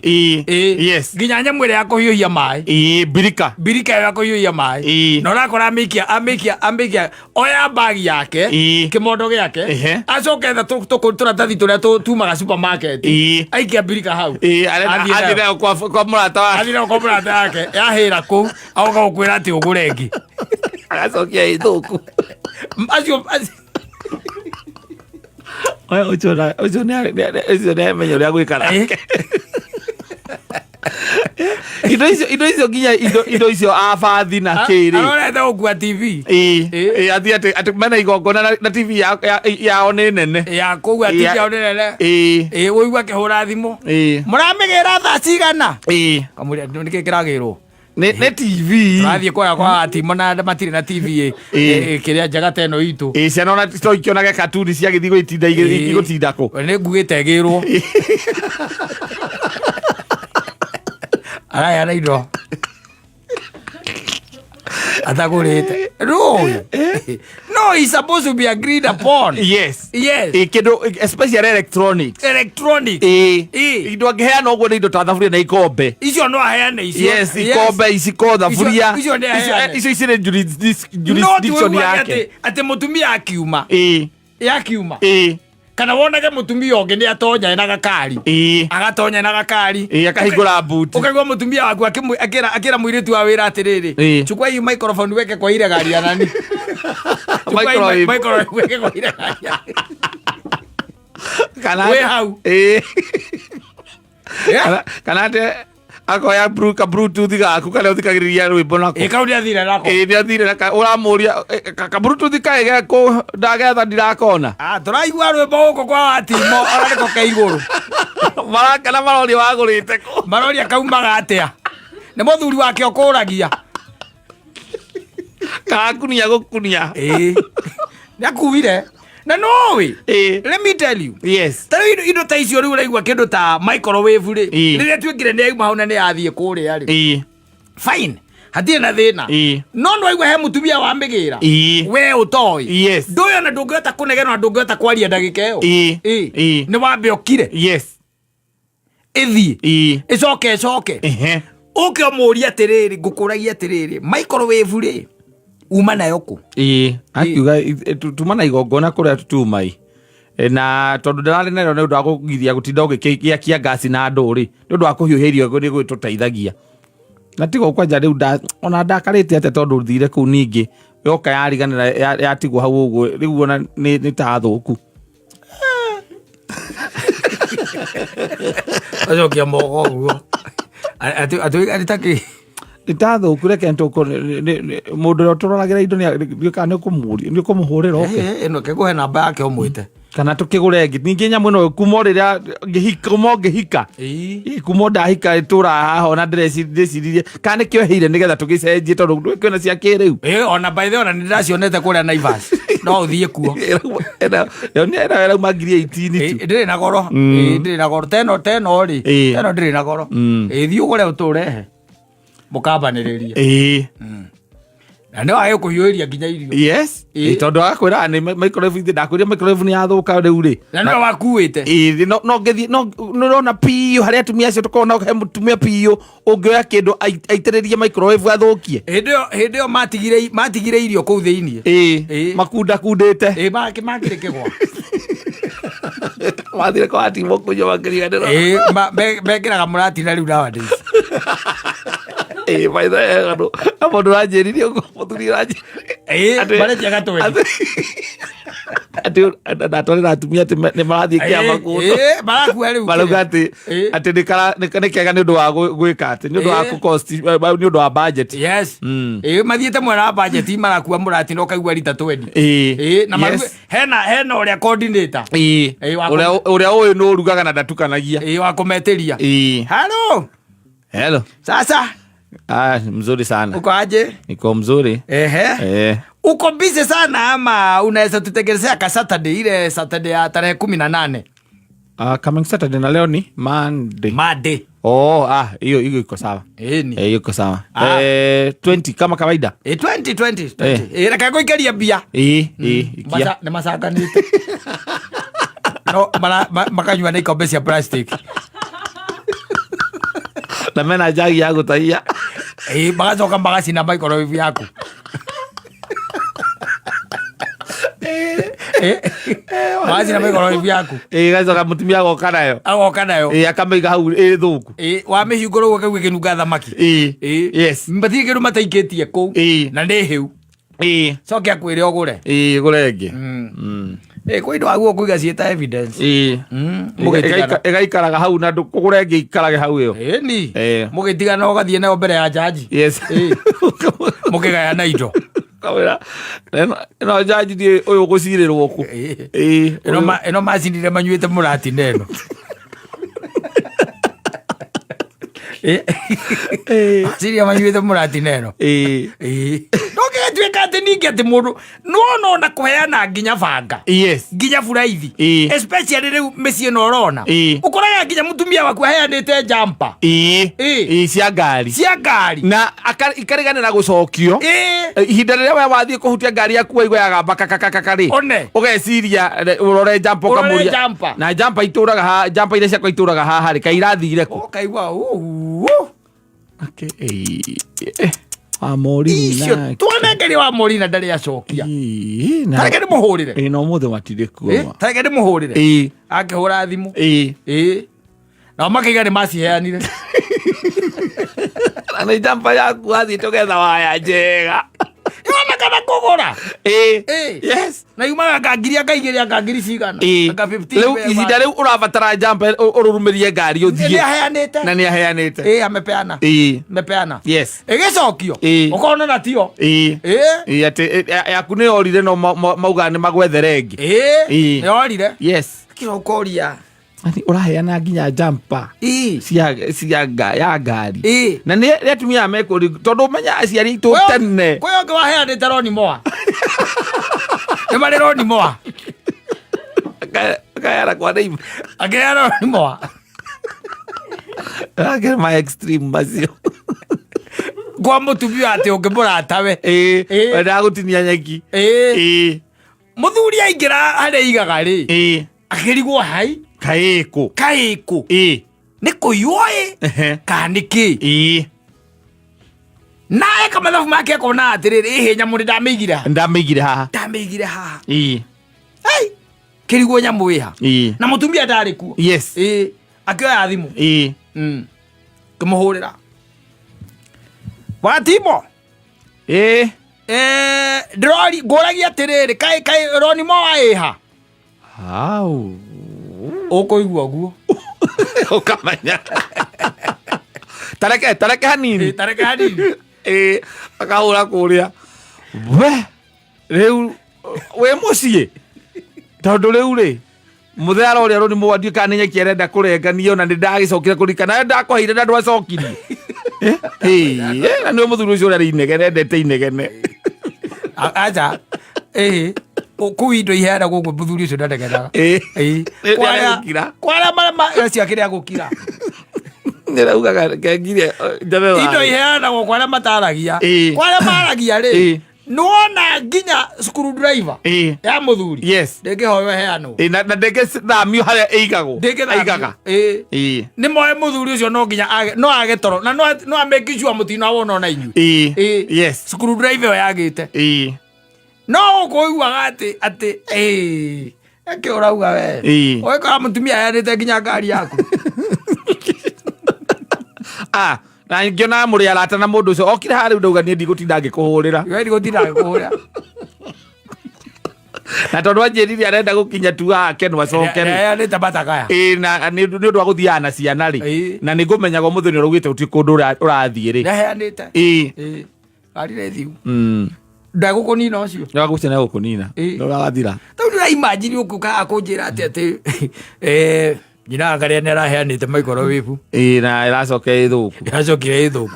Nginya nyamũ ĩrĩa ya kũhiũhia maĩ.
Birika.
Birika ĩyo ya kũhiũhia maĩ. Na ũrakora amĩikia oya bagi yake, kĩmondo gĩake, acoke etha tũratathi tũrĩa tumaga supermarket, aikia birika hau.
Arenda
Athiĩ nayo.
athiĩ nayo kwa mũrata wake.
Athiĩ nayo kwa mũrata wake, yahĩra kũu agoka gũkwĩra atĩ ũgũre ĩngĩ.
Agacokia ĩ thũku.
Acio
Oya, ũcio ũcio nĩ amenya ũrĩa gwĩka nake. Indo icio nginya indo icio abathi na kĩrĩ.
Arorete gũkua TV.
Ĩĩ. Ĩĩ, athiĩ atĩ mena igongona na TV yao nĩ nene.
Ya kũu TV yao nĩ nene. Ĩĩ, ũigua akĩhũra thimũ. Mũramĩgĩra thaa cigana? Kamũria nĩkĩ kĩragĩrwo?
Nĩ TV.
Tũrathiĩ kũrĩa kwa Timo na matirĩ na TV kĩrĩa njega ta ĩno itũ.
Ĩĩ, ciana ona to ikĩonage katuni ciagĩthiĩ gũitinda igũtinda kũ.
Nĩ ngugĩte ĩgĩrwo. Araheana indo atagũrĩte. No. No, it's supposed to be agreed upon.
Yes.
Yes.
Ĩĩ, kĩndũ especially electronics.
Electronic.
Ĩĩ. Indo angĩheana ũguo nĩ indo ta thaburia na ikombe.
Icio no aheane icio.
Yes, ikombe, iciko, thaburia.
Icio nĩ aheane.
Icio cirĩ
No ti
jurisdiction
ũiguage
yake.
atĩ mũtumia akiuma. Yakiuma. Kana wonage mũtumia ũngĩ nĩ atonya ena gakari. Agatonya na gakari.
Ĩĩ, akahingũra buti.
Ũkaigua mũtumia waku akĩra mũirĩtu wa wĩra atĩrĩrĩ, "Chukua hii microphone weke kwa ile gari ya nani. Chukua hii
Microwave.
Microwave weke kwa ile gari ya."
Kana
Wĩ hau.
Ĩĩ. Kana atĩ akoya ka bluetooth gaku karĩa ũthikagĩrĩria rwĩmbo nako.
Ĩ, kau nĩ athire nako.
Ĩĩ, nĩ athire na ũramũria ka bluetooth kaĩ gekũ, ndagetha ndirakona.
Ah, tũraigua rwĩmbo gũkũ kwa Watimo ona nĩko ke igũrũ.
Marakena maroria wagũrĩte kũ.
Maroria kaumaga atĩa. Nĩ mũthuri wake ũkũragia.
Karakunia gũkunia.
Ĩĩ. Nĩ akuire. Na nũĩ. Let me tell you. Ta rĩu indo ta icio rĩu ũraigua kĩndũ ta microwave rĩ. Rĩrĩa tuĩkire nĩ yauma hau na nĩ yathiĩ kũrĩa rĩ. Fine. Hatirĩ na thĩna. No nĩ waigua he mũtumia wa mĩgĩra. We ũtoĩ. Ndũĩ ona ndũngĩhota kũnegena na ndũngĩhota kwaria ndagĩka ĩyo. Nĩ wambe ũkire. Ĩthiĩ. Ĩcoke ĩcoke. Ũke ũmũrie atĩrĩrĩ, ngũkũragia atĩrĩrĩ, microwave rĩ, uma nayo kũ?
Ĩĩ, akiuga tuma na igongona kũrĩa tuma i. Na tondũ ndĩrarĩ narĩo nĩ ũndũ wa kũgiria gũtinda ũgĩkĩakia ngasi na andũ rĩ, nĩ ũndũ wa kũhiũhia irio nĩ gũtũteithagia. Na tiga kwanja rĩu ona ndakarĩte atĩa tondũ thire kũu ningĩ yoka yariganĩra yatigwo hau ũguo rĩu ona nĩ ta thũku.
Acokia moko ũguo. Atĩ takĩ.
Nĩ ta thũku, reke tũkũ mũndũ ũrĩa ũtũroragĩra indo nĩ kana nĩ ũkũmũhũrĩra oke.
Ĩno kĩgũhe namba yake ũmwĩte.
Kana tũkĩgũre ĩngĩ ningĩ nyamũ ĩno kuma o rĩrĩa ngĩhika, kuma o ngĩhika. Ĩĩ, kuma o ndahika ĩtũraga haha ona ndĩreciririe kana nĩkĩo ĩheire nĩgetha tũgĩcenjie tondũ kwĩna cia kĩrĩu.
Ĩĩ, ona by the way, ona nĩ ndĩracionete kũrĩa Naivas. No ũthiĩ kuo.
Ĩno ĩrauma 18,000 tu.
Ĩĩ, ndĩrĩ na goro. Ĩĩ, ndĩrĩ na goro. Teno rĩ. Teno ndĩrĩ na goro. Ĩĩ, thiĩ ũgũre ũtũrehe. Mũkambanĩrĩrie. Na nĩ wage kũhiũhĩria nginya irio.
Yes.
Ĩĩ.
Tondũ agakwĩra nĩ microwave, ndakwĩria microwave nĩ yathũka rĩu rĩ.
Na nĩwe wakuĩte.
Ĩĩ, no ngĩthiĩ no nĩũrona piũ harĩa atumia acio tũkoragwo nao, he mũtumia piũ ũngĩoya kĩndũ aitĩrĩrie microwave athũkie.
Hĩndĩ ĩyo matigire irio kũu thĩinĩ.
Ĩĩ.
Ĩĩ.
Makundakundĩte.
Ĩĩ, makĩrĩ kĩgwa.
Mathire kwa Timo kũnyua makĩriganĩrwo.
Ĩĩ, mekĩraga mũratina rĩu nowadays.
Ĩĩ, by the way, mũndũ ũranjĩrire ũguo, mũthuri ũranjĩrire.
Ĩĩ, maretia gatweni.
Atĩ ndatwarĩra atumia atĩ nĩ marathiĩ kĩama kũndũ.
Ĩĩ, marakua rĩu.
Marauga atĩ atĩ nĩ kega nĩ ũndũ wa gwĩka atĩ nĩ ũndũ wa kũ-cost, nĩ ũndũ wa budget.
Yes. Ĩĩ, mathiĩte mwena wa budget marakua mũratina ũkaigua rita 20. Ĩĩ, na maruge hena ũrĩa coordinator. Ĩĩ,
Ũrĩa ũĩ nĩ ũrugaga na ndatukanagia.
Ĩĩ, wa kũmetĩria. Hello.
Hello.
Sasa.
Ah, mzuri sana.
Uko aje?
Niko mzuri.
Uko busy sana ama unaweza tutengenezea ka Saturday, ile Saturday ya tarehe 18?
Ah, coming Saturday na leo ni Monday.
Monday.
Oh, ah, hiyo iko sawa.
Ni.
Hiyo iko sawa. 20 kama kawaida.
20, 20, 20. Reke ngũikĩrie mbia.
Ikia.
Nĩ macanganĩte. No, makanyua na ikombe cia plastic.
Na mena njagi ya gũtahia.
Magacoka magacina microwave yaku. Magacina microwave yaku.
Gacoka mũtumia agoka nayo.
Agoka nayo.
Akamĩiga hau ĩ thũku.
Wamĩhingũra ũguo kaigua ĩkĩnunga thamaki.
Yes.
Matirĩ kĩndũ mataikĩtie kũu. Na nĩ hĩu. Coke akwĩre ũgũre.
Gũre ĩngĩ.
Kwĩ indo wagwo kũiga ciĩ ta evidence.
Ĩĩ.
Mũgĩtigana.
Ĩgaikaraga hau na ndũkũgũra ĩngĩ ikarage hau ĩyo.
Ĩni.
Eh.
Mũgĩtigana ũgathiĩ nayo mbere ya jaji.
Yes.
Mũkĩgayana indo.
Kamwĩra ĩno jaji ndiĩ ũyũ ũgũcirĩrwo kũ. Ĩĩ.
Ĩno macinire manyuĩte mũratina ĩno. Maciria manyuĩte mũratina ĩno.
Ĩĩ.
No gĩgatuĩka atĩ ningĩ atĩ mũndũ nĩwona ona kũheana nginya banga.
Yes.
Nginya buraithi.
Ĩĩ.
Especially rĩu mĩciĩ ĩno ũrona.
Ĩĩ.
Ũkoraga nginya mũtumia waku aheanĩte jumper.
Ĩĩ.
Ĩĩ.
Ĩĩ cia ngari.
Cia ngari.
Na ikariganĩra gũcokio.
Ĩĩ.
Ihinda rĩrĩa we wathiĩ kũhutia ngari yaku waigua yagamba kakakakaka rĩ.
One.
Ũgeciria ũrore jumper
Ũrore
ũkamũria.
jumper.
Na jumper itũraga ha jumper iria ciakwa itũraga haha rĩ kaĩ irathire kũ.
Ũkaigua ũũ.
Ake ĩĩ. Wa Maureen
Icio
nake.
twanengerio wa Maureen ndarĩ acokia.
Ĩĩ, na
Tareke ndĩmũhũrĩre.
ĩĩ na ũmũthĩ matirĩ kuo.
Ĩ, tareke ndĩmũhũrĩre.
Ĩĩ.
Akĩhũra thimũ.
Ĩĩ.
Ĩ. Nao makĩiga nĩ maciheanire.
Na nĩ jumper yaku wathiĩ tũgetha waya njega.
Yona kana kũgũra.
Ĩĩ.
Ĩĩ.
Yes.
Na yumaga anga ngiri anga igĩrĩ anga ngiri cigana.
Ĩĩ.
Anga 15
Rĩu
we
ihinda rĩu ũrabatara jumper ũrũrumĩrie ngari
Nĩ
ũthiĩ.
aheanĩte.
Na nĩ aheanĩte.
Ĩ, amepeana.
Ĩĩ.
Mepeana.
Yes.
Ĩgĩcokio.
Ĩĩ.
Ũkona na tio.
Ĩĩ.
Ĩ.
Ĩĩ atĩ yaku nĩ yorire no maugaga nĩ magwethere ĩngĩ.
Ĩ.
Ĩĩ.
Nĩ yorire.
Yes.
Kĩrokoria.
Yaani ũraheana nginya jumper
Ĩ.
cia ya ngari.
Ĩ.
Na nĩ atumia aya mekũri tondũ menya aciari aitũ tene.
Kwĩ ũngĩ waheanĩte roni moa. Nĩ marĩ roni moa.
Akaheana kwa neighbor.
Akĩheana roni moa.
Ake ma extreme macio.
Kwa mũtumia atĩ ũngĩmũratawe.
Ĩĩ.
Ĩĩ.
Wendaga gũtinia nyeki.
Ĩ.
Ĩĩ.
Mũthuri aingĩra harĩa aigaga rĩ.
Ĩĩ.
Akĩrigwo hai.
Kaĩ kũ.
Kaĩ kũ.
Ĩĩ.
Nĩ kũiywo ĩ.
Ehe.
Kana nĩ kĩ.
Ĩĩ.
Na eka mathabu make akona atĩrĩrĩ ĩhĩ nyamũ nĩ ndamĩigire haha.
Ndamĩigire haha.
Ndamĩigire haha.
Ĩĩ.
Ai. Kĩrigwo nyamũ ĩha.
Ĩĩ.
Na mũtumia ndarĩ kuo.
Yes.
Ĩĩ. Akĩoya thimũ.
Ĩĩ.
Kĩmũhũrĩra. Watimo.
Ĩĩ.
Ndĩrori ngũragia atĩrĩrĩ kaĩ kaĩ roni moa ĩha.
Hau.
Ũkũigua ũguo.
Ũkamenya. Tareke tareke hanini.
Tareke hanini.
Ĩĩ akahũra kũrĩa. We rĩu wĩ mũciĩ tondũ rĩu rĩ mũthee aroria rũni mũgwa kana nĩ nyeki arenda kũrenga niĩ ona nĩ ndagĩcokire kũririkana ndakwaheire na ndwacokirie. Ĩĩ na nĩwe mũthuri ũcio ũrĩa arĩ inegene endete inegene.
Aca. Ĩĩ. Kũu indo iheanagwo ũguo mũthuri ũcio ndanegenaga.
Ĩĩ.
Ĩĩ.
Nĩ
Kwarĩa
arĩgũkira.
kwarĩa marĩa acio akĩrĩa gũkira.
Nĩraugaga ngengire njabe
Indo
wayo.
iheanagwo kwa arĩa mataragia.
Ĩĩ.
Kwa arĩa maragia rĩ.
Ĩĩ.
Nĩwona nginya screwdriver
Ĩĩ.
ya mũthuri.
Yes.
Ndĩngĩhoywo ĩheanwo.
Ĩĩ, na ndĩngĩthamio harĩa ĩigagwo.
Ndĩngĩthamio.
Aigaga.
Ĩĩ.
Ĩĩ.
Nĩ moe mũthuri ũcio no nginya no age toro na no amake sure mũtinawona ona inyuĩ.
Ĩĩ.
Ĩĩ.
Yes.
Screwdriver ĩyo yagĩte.
Ĩĩ.
No ũkũiguaga atĩ atĩ ĩĩ eke ũrauga we.
Ĩĩ.
Ũgĩkora mũtumia aheanĩte nginya ngari yaku.
Ah, na ngĩona mũrĩ arata na mũndũ ũcio okire harĩa rĩu ndauga niĩ ndigũtinda ngĩkũhũrĩra.
We ndigũtinda ngĩkũhũrĩra.
Na tondũ anjĩrire arenda gũkinya tu haha no acoke rĩ.
Aheanĩte matakaya.
Ĩĩ na nĩ ũndũ wa gũthiaga na ciana rĩ.
Ĩĩ.
Na nĩ ngũmenyaga ũmũthĩ nĩ ũraugĩte gũtirĩ kũndũ ũrathiĩ rĩ.
Nĩaheanĩte.
Ĩĩ.
Ĩĩ. Ngari nĩ thiu. Ndegũkũnina ũcio.
Nĩwagũcina gũkũnina.
Ĩĩ.
Nĩ ũrathira.
Tau ndĩra imagine ũkũka akũnjĩra atĩ atĩ nyina karĩa nĩ araheanĩte microwave.
Ĩĩ na ĩracoka ĩ thũku.
Ĩracokire ĩ thũku.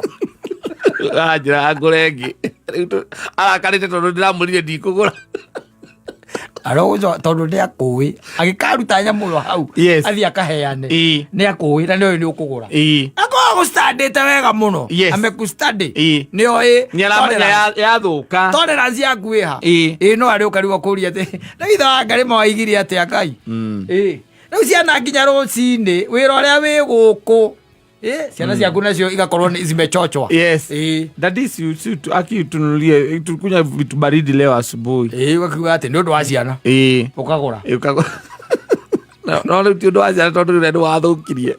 Aranjĩra ngũre ĩngĩ. Rĩu arakarĩte tondũ ndĩramwĩrire ndikũgũra.
Arogũcoka tondũ nĩ akũĩ agĩkaruta nyamũ ĩyo hau
Yes.
athiĩ akaheane
Ĩĩ.
nĩ akũĩ na nĩoĩ nĩ ũkũgũra.
Ĩĩ.
Akoragwo agũstandĩte wega mũno.
Yes.
Amekustandi.
Ĩĩ.
Nĩoĩ.
Nĩ aramenya yathũka.
Tolerance yaku ĩha.
Ĩĩ.
Ĩĩ no arĩ ũkarigwo kũria atĩ na ithe wa Ngarĩma waigire atĩa Ngai. Ĩĩ. Rĩu ciana nginya rũcinĩ wĩra ũrĩa wĩ gũkũ. Ĩĩ ciana ciaku nacio igakorwo nĩ zimechochwa.
Yes.
Ĩĩ.
Daddy si akitunulie tukunywa vitu baridi leo asubuhi.
Ĩĩ ũgakiuga atĩ nĩ ũndũ wa ciana.
Ĩĩ.
Ũkagũra.
Ĩĩ ũkagũra. No rĩu ti ũndũ wa ciana tondũ rĩrĩa nĩ wathũkirie.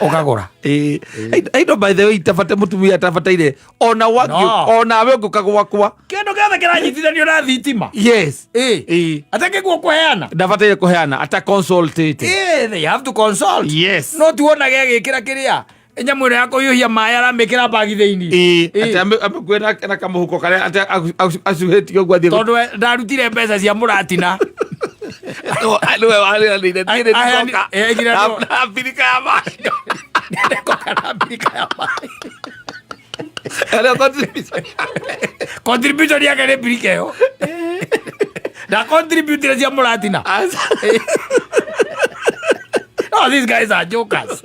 Ũkagũra.
Ĩĩ. Indo by the way itabata mũtumia atabataire ona
No.
wakio onawe ũngĩũka gwakwa.
Kĩndũ gĩothe kĩranyitithanio na thitima.
Yes.
Ĩĩ.
Ĩĩ.
Atakĩguo kũheana.
Ndabataire kũheana ata consultĩte.
Ĩĩ, they have to consult.
Yes.
No tuonage agĩkĩra kĩrĩa nyamũ ĩno ya kũhiũhia maĩ aramĩkĩra mbagi thĩinĩ.
Ĩĩ.
Ĩĩ.
Atĩ amĩkue na kamũhuko karĩa atĩ acuhĩtie ũguo athiĩ
Tondũ we ndarutire mbeca cia mũratina.
Nĩwe warĩranĩire niĩ nĩ
Aheani-
ndigoka
eh, nginya
na mbirika ya maĩ.
Nĩngoka na mbirika ya maĩ.
Arĩa contribution.
Contribution yake nĩ mbirika ĩyo. Na contribute cia mũratina.
Aca.
Oh, these guys are jokers.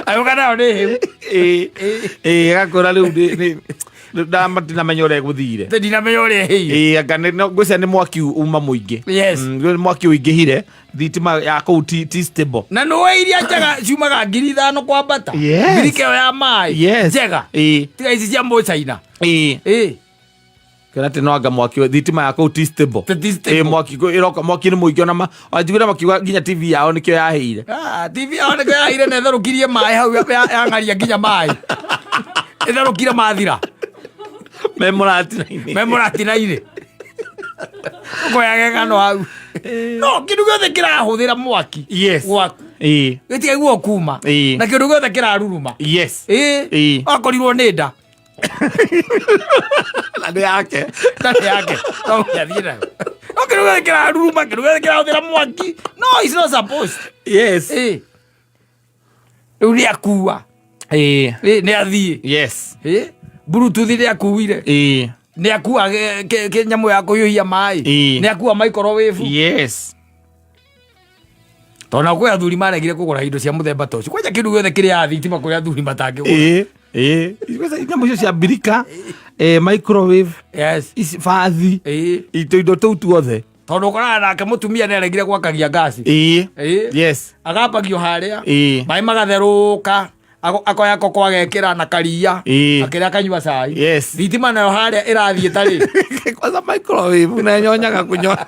Ayoka nayo nĩ hĩu.
Ĩĩ. Ĩĩ, agakwĩra rĩu ndamatinamenya ũrĩa gũthire.
Ndinamenya ũrĩa ĩhĩire.
Ĩĩ, anga ngwĩciria nĩ mwaki uma mũingĩ.
Yes.
Nĩ mwaki ũingĩhire thitima ya kũu ti stable.
Na nĩũĩ iria njega ciumaga 5,000 kwambata.
Yes.
Mbirika ĩyo ya maĩ.
Yes.
Njega.
Ĩĩ.
Tiga ici cia mũcaina.
Ĩĩ.
Ĩĩ.
Kĩona atĩ no anga mwaki thitima ya kũu ti stable.
Ti stable.
Ĩĩ, mwaki ĩroka mwaki nĩ mũingĩ ona wanjiguire makiuga nginya TV yao nĩkĩo yahĩire.
Ah, TV yao nĩkĩo yahĩire na ĩtherũkirie maĩ hau yang'aria nginya maĩ. Ĩtherũkire mathira.
Me mũratina-inĩ.
Me mũratina-inĩ. Ũkoyage ng'ano hau. No kĩndũ gĩothe kĩrahũthĩra mwaki.
Yes.
Gwaku.
Ĩĩ.
Gĩtigaiguo kuma.
Ĩĩ.
Na kĩndũ gĩothe kĩraruruma.
Yes.
Ĩĩ.
Ĩĩ.
Akorirwo nĩ nda.
Na nĩ yake.
Na nĩ yake. No gĩathiĩ nayo. No kĩndũ gĩothe kĩraruruma, kĩndũ gĩothe kĩrahũthĩra mwaki. No, it's not supposed.
Yes.
Ĩĩ. Rĩu nĩ akua.
Ĩĩ.
Ĩĩ, nĩ athiĩ.
Yes.
Ĩĩ. Bluetooth nĩ akuire.
Ĩĩ.
Nĩ akua nyamũ ya kũhiũhia maĩ.
Ĩĩ.
Nĩ akua microwave.
Yes.
Tondũ kwĩ athuri maregire kũgũra indo cia mũthemba ta ũcio. Kwanja kĩndũ gĩothe kĩrĩa thitima kũrĩ athuri matangĩgũra.
Ĩĩ. Ĩĩ. Nyamũ icio cia mbirika, microwave,
Yes.
ici bathi,
Ĩĩ.
indo tũu tuothe.
Tondũ ũkoraga nake mũtumia nĩ aregire gwakagia ngasi.
Ĩĩ.
Ĩĩ.
Yes.
Agambagio harĩa.
Ĩĩ.
Maĩ magatherũka. Akoya koko agekĩra na karia.
Ĩĩ.
Akĩrĩa akanyua cai.
Yes.
Thitima nayo harĩa ĩrathiĩ tarĩ.
Kwanza microwave na nyonyaga kunyonya.